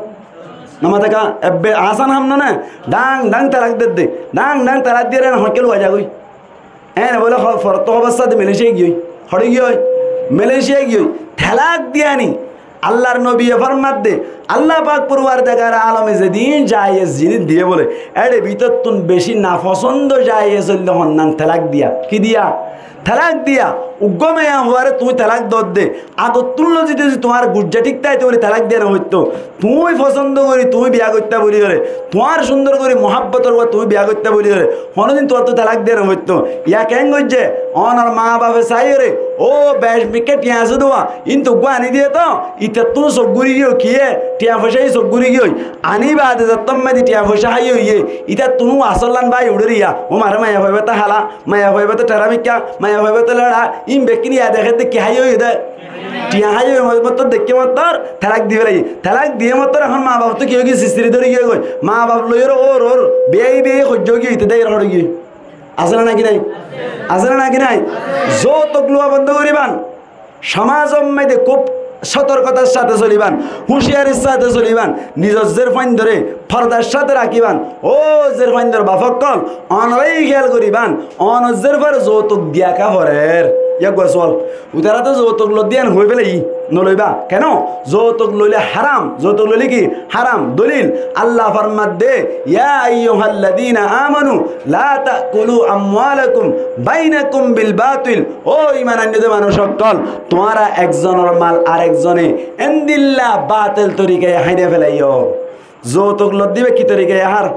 No mata ká, ebbe asan ham no né? Dhang dhang telak dedde, dhang dhang telak diyóre ehón ekká luwa zagói. Ene bóle ho-, forottú hóbor sáde Malaysia giyói. Hoçé giyói? Malaysia giyói. Telak diyani. Allar nobiye formadde, Allah pak porwardigare alome zedin jayez jinis diye bóle, ére bútottún beci nafosondo jayez óilde honnán? Telak diya. Ki diya? Telak diya. Uggúa maiyafuaré tuñí telak dodde, agottún loi zodi tuáñr gujja thík táito óile telak diya no foitto. Tuñí fosondo gorí tuñí biya goittá buli óre, tuáñr cúndor gorí muhábbotor uore tuñí biya goittá buli óre, honódin tuáñttu telak diya no foitto. Yá keén goijjé? Ónor maa bafe saiyóre, ó bec mikká thiañ asé de uwá, íntu uggúa aní diye toó, ítattún suk gúri giyói. Kiyé? Thiañ foicá yí suk gúri giyói. Aní baade zettót maze thiañ foicá háiye óiye, ítattún asóllán bái uçér yá. Ó maré, maiyafua ibá to hala, maiyafua ibá to thera mikká, maiyafua ibá to leçá, ín bekkín yá dekédde ki háiye óiye de? Thiañ háiye óiye mottor, deikké mottor telak di félaiye. Telak diyé mottor ehón maa bafottú ki ói giyói? Sistiri dóri giyói goi. Maa baf loiyóre óur óur biyai biyai hoijjó giyói, íte de yóre hoçé giyói. Asé né náki nái? Asé né náki nái? Zoutok luwa bondo goríban. Somazor maze kúb sotorkotar sáte soliban, húciyarir sáte soliban, nizor zerfuaindóre fordar sáte rakíban. Ó zerfuaindór baf ókkol, ónora yí kéyal goríban, ónor zerfuare zoutok diya ká forer. Yá uggúa sual. Utará to zoutok lodde yián hoói félaiye, no loibá. Keén? Zoutok loile háram. Zoutok loile ki? Háram. Dolil, Allah formadde, يا أيها الذين آمنوا لا تأكلوا أموالكم بينكم بالباطل. Ó iman ainné de manúic ókkol, tuáñra ekzonor mal arekzone endilla batel torikaye hái no felaiyó. Zoutok lodde íba ki torikaye hár?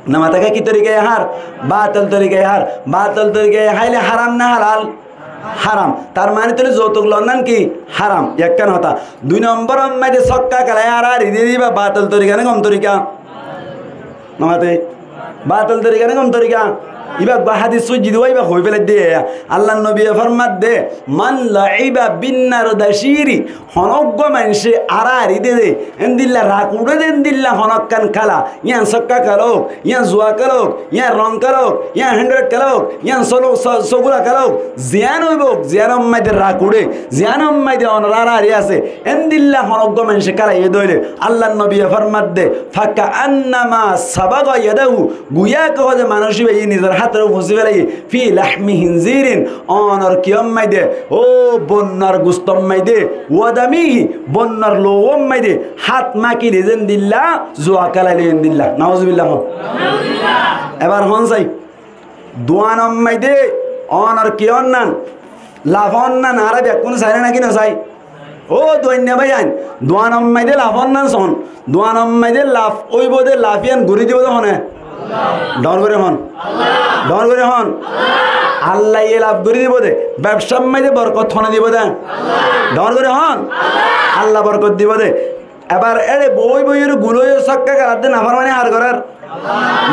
No mata ká, ki torikaye hár? Batel torikaye hár. Batel torikaye háile háram né halal? Háram. Tar mani tóile zoutok lonnán ki? Háram. Ekkán hotá. Dui nombor maze sókka kelai hárahári diyé de íba batel torika né gom torika? No mate. Batel torika né gom torika? Íba uggúa hádis foijjí de uwá, íba hoói félai de yá. Allar nobiye formadde, من لعب بالنردشير, honó uggúa maincé hárahári dede, endilla rak uçé de endilla honókkan kéla, yián sókka kéla ók, yián zuwa kéla ók, yián rong kéla ók, yián héndhoráit kéla ók, yián solo-, so-, sogula kéla ók, ziyán óibo ók, ziyánor maze rak uçé, ziyánor maze ónor hárahári asé, endilla honó uggúa maincé kélaiyé de óile, Allar nobiye formadde, فكأنما سبغ يده, guyá ki hoó de manúic íbaye nizor hátoré fusí félaiye, في لحم خنزير, ónor kiyór maze, ó bonnar gustor maze, ودمه, bonnar louwór maze hát mákile zendilla, zuwa kélaile endilla. Nauzubillah. Ebar hoón sai, duwanor maze ónor kiyór nan, lafór nan, añára bekkúne sai né náki no sai? Ó duainna báiyain, duanor maze laf ónnan son, duanor maze laf óibo de, laf yián gorí dibo de hone? Dhoóñr gorí hon. Dhoóñr gorí hon. Allaye laf gorí dibo de. Bebsár maze borkot hone dibo de? Dhoóñr gorí hon. Allah borkot dibo de. Ebar éçe boói boói ore gul óiye sókka keladde, naformani har gorér?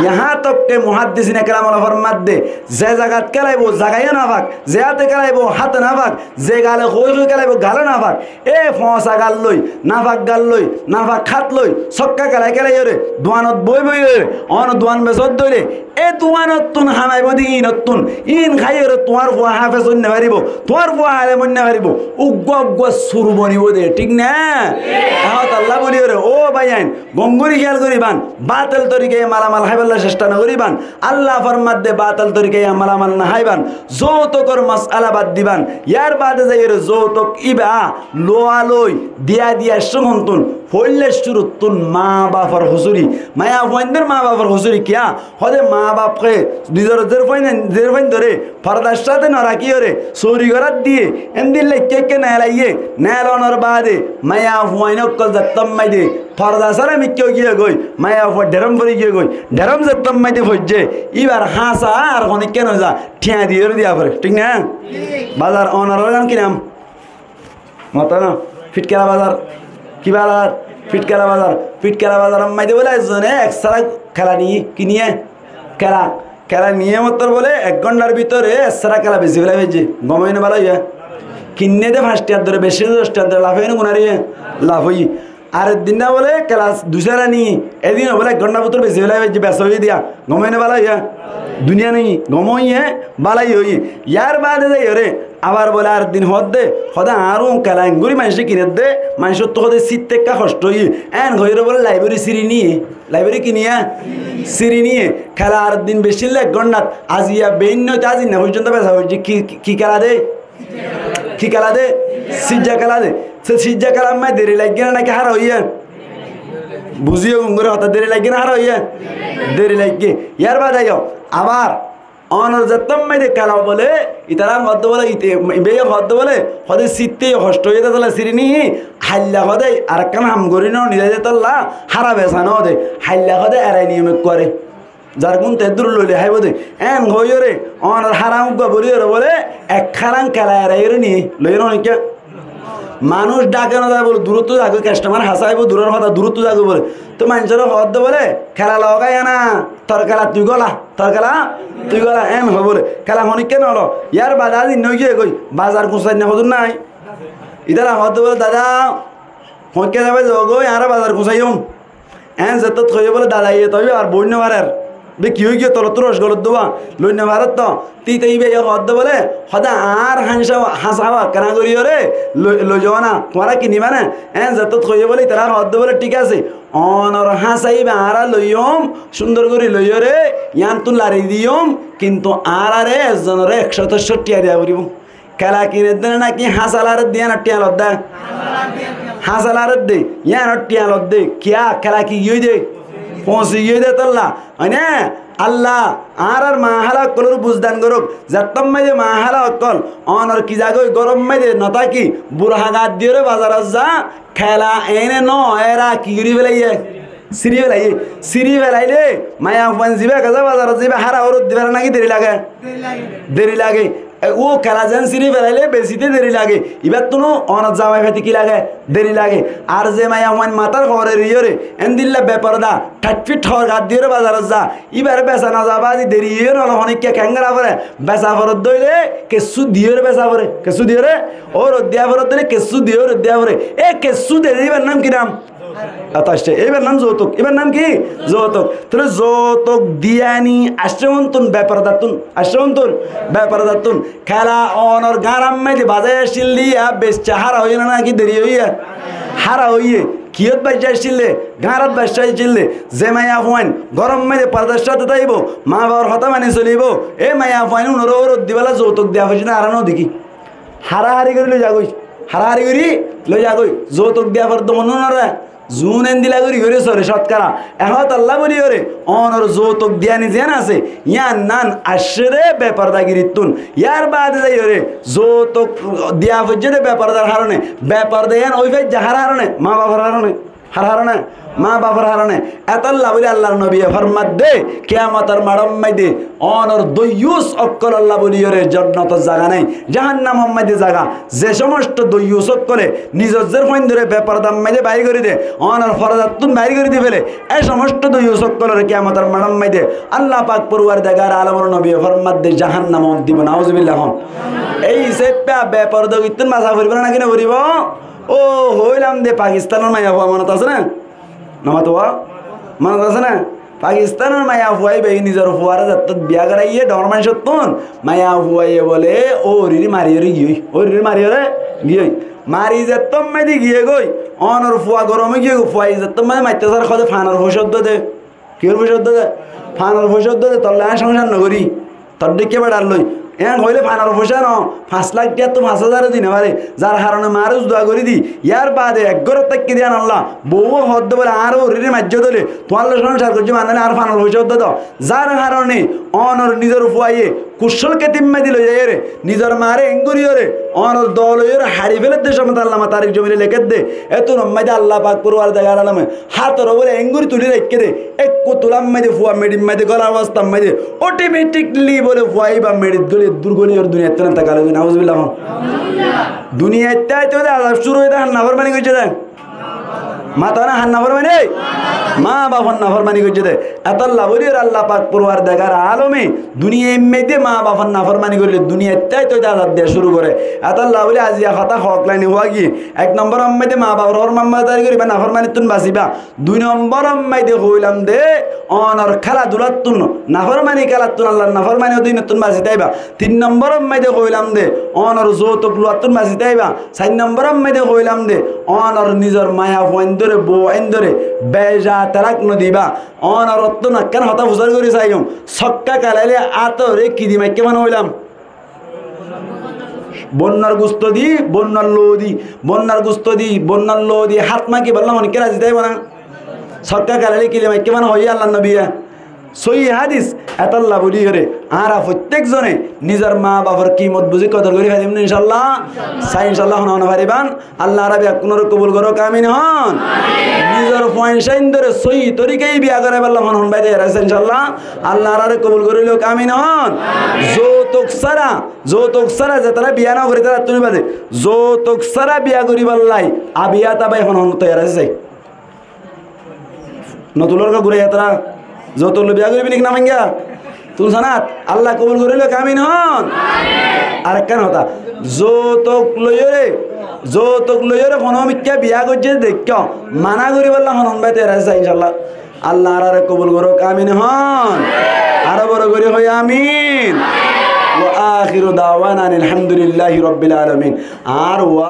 Yahá tok ke muhaddisine keram ol formadde, ze zagat kelaibo zagaiyó nafak, ze áte kelaibo háte nafak, ze gale hoói hoói kelaibo galo nafak. E foóñsa gal loi, nafak gal loi, nafak hát loi, sókka kelai kelai ore, duanot boói boói ore, one duan besódde óile, e duanottún ham aibó de íinottún, íin hái ore tuáñr fua háfes óinno faribó, tuáñr fua alem óinno faribó, uggúa uggúa sur bonibo de, thík na? E hotá lla bóli ore, ó báiyain, gom gorí híyal goríban, batel torikaye malamal háibolla cesta nogoríban. Allah formadde batel torikaye malamal noháiban. Zoutokor mosala bad diban. Yar bade zaiyóre zoutok íba luwa loi diya diya cúruttún, foilla cúruttún maa bafor hosúri. Maiyafuaindór maa bafor hosúri kiyá? Hóde maa baf ke nizor zerfuain, zerfuaindóre fordar sáte norakíyore sóri gorát diye, endilla ekká ekká neelaiye, neelonor baade maiyafuain ókkol zettót maide forda sára mikká ói giyé goi, maiyafua dherom fori giyé goi, dherom zettót maide foijjé, íbar háñsa ar honikká noza, thiañ diyóre diya fore, thík na? Bazar onorar gán ki nam? Motó no? Fitkela bazar. Ki bazar? Fitkela bazar. Fitkela bazaror maze bóle ezzone ek sára kela niye. Ki niye? Kela. Kela niye mottor bóle ek gónthar bútore ek sára kela besi félai faijje. Gom óiye né bála óiye? Kinne de fañs tiañ dóre, beci de doc tiañ dóre, laf óiye né guná óiye? Laf óiye. Ar ek din de bóle kela dui sára niye. Edin bóle ek gónthar bútore besi félai faijje, besa óiye diya. Gom óiye né bála óiye? Duniya nái, gom óiye, bála óiye. Yar bade zaiyóre abar bóle ar din hoódde, hoóde añár uún kela engorí maincé kinédde, maincóttu hoóde sítto ekká hoctó óiye. Eén hoiyóre bóle laibóri siri niye. Laibóri ki niye? Siri niye. Kela ar din beccílle ek góntat, aziya beínna óite azinna foijjonto besa foijje. Ki, ki, ki kela de? Ki kela de? Sijja kela de. Se sijja kelar maze deri laiggé né náki hára óiye? Buzíyo gom gorí hotá, deri laiggé né hára óiye? Deri laiggé. Yar bade aiyó, abar onor zettót maze kela bóle, itará hoódde bóle, ite, ibáye hoódde bóle, hoóde sítto hoctó óiye de tolla siri niye, hailla hoóde arekkán ham gorí no nizai de tolla, hára besa no de, hailla hoóde erai niyom ekkuare. Zargún te dúr loile háibo de. Eén hoiyóre, onor háran uggúa boriyóre bóle, ek háran kela eraiyóre niye, loiyóre honikká. Manúic dháke no zai bóle, duróttu zagói, kestomar hasá aibó, duror hotá duróttu zagói bóle. Tó maincóre hoódde bóle, kela loógai aná, tor kela tui góla, tor kela tui góla, eén hoó bóle. Kela honikká no lo. Yar bade azinna ói giyé goi, bazar gusainna hodún nái. Ítara hoódde bóle, dada, honikká zaiba zagói, añára bazar gusaiyum. Eén zettót hoiyé bóle, dada, iye to íba ar boói no farer. Be ki ói giyé, tolottú roc golot dóba, loi no farer to. Tite íbaye hoódde bóle, hoóde añár háñsa, háñsa háwa ekkán goríyore loi, loi zoó na, tuáñra kinibá né? Eén zettót hoiyé bóle, itará hoódde bóle, thík asé, onor háñsa íba añára loiyum, cúndor gorí loiyóre, yíanttú lari diyum, kintu añáráre ezzonoré ek cót, ek cót thiañ diya foribó. Kela kinédde né náki háñsa laredde yíanor thiañ lodde? Háñsa laredde yíanor thiañ lodde. Kiyá? Kela ki giyói de? Foóñsi giyói de tolla. Óine? Allah añárar maa hála ókkolóre buzdan gorók. Zettót maze maa hála ókkol onor ki zagói, góror maze no táki, burha gat diyóre bazarot za, kela eéne no, era ki gorí félaiye? Siri félaiye. Siri félaile maiyafuain zibá kezá bazarot zibá, hára óu roddi fare náki deri lage? Deri lage. E, ó kela zeén siri félaile besíte deri lage. Ibáttunó onor zamai faite ki lage? Deri lage. Ar ze maiyafuain matár hoor eriyóre, endilla beporda, thaithfit hoor gat diyóre bazarot za, íbare besa no za bade deri óiye no lo, honikká keéngora fore? Besa foredde óile kessú diyóre besa fore. Kessú diyóre? Óu roddiya foredde óile kessú diyóre, óu roddiya fore. E kessú deri íbar nam ki nam? Ata aiccé. Íbar nam zoutuk. Íbar nam ki? Zoutuk. Tóile zoutuk diyani aiccé hontún? Bepordattún. Aiccé hontún? Bepordattún. Kela onor gáñrar maze bazai accíl de, yá beccá hára óiye né náki deri óiye? Hára óiye. Kiyót baijjá accíl de? Gáñrat baijjá accíl de. Ze maiyafuain góror maze pordar sáte táibo, maa bafor hotá mani solibo, e maiyafuain unore óu roddi bála zoutuk diya foijjonto añára no dekí. Hárahári gorí loi zagói. Harahari gorí loi zagói. Zoutuk diya fordo honúnoré. Zun endilla gorí gorí sóre cótkara. Ehón Allah bóli yóre, ónor zoutuk diyani ziyán asé, yían nan aiccé dé befordagirittún. Yar baade zai yóre, zoutuk diya foijjé dé befordar haróne, beforda yían ói faijjé hár haróne, maa bafor haróne. Hár haróne? Maa bafor haróne. Etólla bóli Allar nobiye formadde, kiyamotor maçór maze ónor doiyus ókkololla bóli yóre jonnotor zaga nái, jahannamor maze zaga. Ze somosto doiyus ókkole nizor zér fuaindóre befordar maze bair gorí de, ónor fordattún bair gorí di fele, e somosto doiyus ókkolore kiyamotor maçór maze Allah pak poruwardegar alomor nobiye formadde jahannamot dibo, nauzubillah hon. Ei hísafe befordagittún basa foribó né naki no foribó? Ó, hoilam de Pakistanor maiyafua monot asé né? Nomatuwa? Monot asé né? Pakistanor maiyafua íba nizor fuare zettót biya goráiye dhoóñr maincóttun, maiyafuaye bóle óurire mariyóre giyói, óurire mariyóre giyói. Mari zettót maze giyé goi, ónor fua gorom ói giyé goi, fuaye zettót maze maitté sar hoóde fanor foicá uddá de. Kiyór foicá uddá de? Fanor foicá uddá de, tolla aññí cóngsar no gorí. Tor dhíkka beçar loi. Eén hoilé fanor foicá no, fañs lak tiyattú fañs házar ó di no fare. Zar harone maáre uzdua gorí di, yar baade ek górot táikki de yíanolla, bouwe hoódde bóle, añáre óurire maijjó dóile, tuáñlla cóngsar goijjó, mane óile añár fanor foicá uddá do. Zar harone ónor nizor fuaye kuccól ketim maze loi zaiyóre, nizor maáre eéngorí yóre, ónor doo loiyóre haçi féledde cómot Allama Tarik Jomile lekédde. Étunor maze Allah pak poruwardegar alome hátor uore eéngorí tulí raikké dé, ekku tular maze fua meçir maze gólar obostar maze otometikli bóle fua íba meçit góli eddúr góli yóre duniyattún entekal ói giyói, nauzubillah hon. Duniyattú aite aite azab cúru óiye dé, hár naformani goijjé dé. Matana hár naformani, maa bafor naformani goijjé dé. Etólla bóli yóre Allah pak poruwardegar alome duniyair maze maa bafor naformani goríle duniyattú aite aite azab diya cúru goré. Etólla bóli aziya hotá hoók laine hoó giyé. Ek nombor maze maa bafor hormambardari goríba, naformanittún basiba. Dui nombor maze hoilam de, ónor kéladulattún, naformani kélattún, Allar naformani ódinottún basi táiba. Tin nombor maze hoilam de, ónor zoutuk luwattún basi táiba. Sair nombor maze hoilam de, ónor nizor maiyafuaindóre, bouaindóre beja talak no diba. Ónorottún ekkán hotá fusár gorí saiyum. Sokká kalaile átoré ki di maikké fana hoilam? Bonnor gusto di, bonnor lou di, bonnor gusto di, bonnor lou di, hát maki bolla honikka razi táibo na? Sokká kalaile ki di maikké fana hoiyé Allar nobiye. Sóiyi hádis, etólla bóli yóre, añára fottíek zone nizor maa bafor kimot buzí kodor gorí faijjum né, incállah? Sai incállah, hone hone faribán? Allah añára beggúnore kobul gorouk, amin hon. Nizor fuainsáindóre sóiyi torikaye biya goráibolla hon hon bái taiyar asé, incállah? Allah añáráre kobul gorí louk, amin hon. Zoutuk sára, zoutuk sára zetará biya no goré, tarattún bade, zoutuk sára biya goríbolla abiya tabái hon hon taiyar asé sai. No tulór gá guraiya tará. Zoutuk loi biya goríbi né ki no manga? Tun sanat, Allah kobul gorí louk, amin hon. Arekkán hotá, zoutuk loiyóre, zoutuk loiyóre hono mikká biya goijjé deikkó, mana goríbolla hon hon bái taiyar asé sai, incállah? Allah añáráre kobul gorouk, amin hon. Aró boro gorí hoi, amin. Wa akhiru dawana anil hamdulillahi rabbil alamin. Ar wa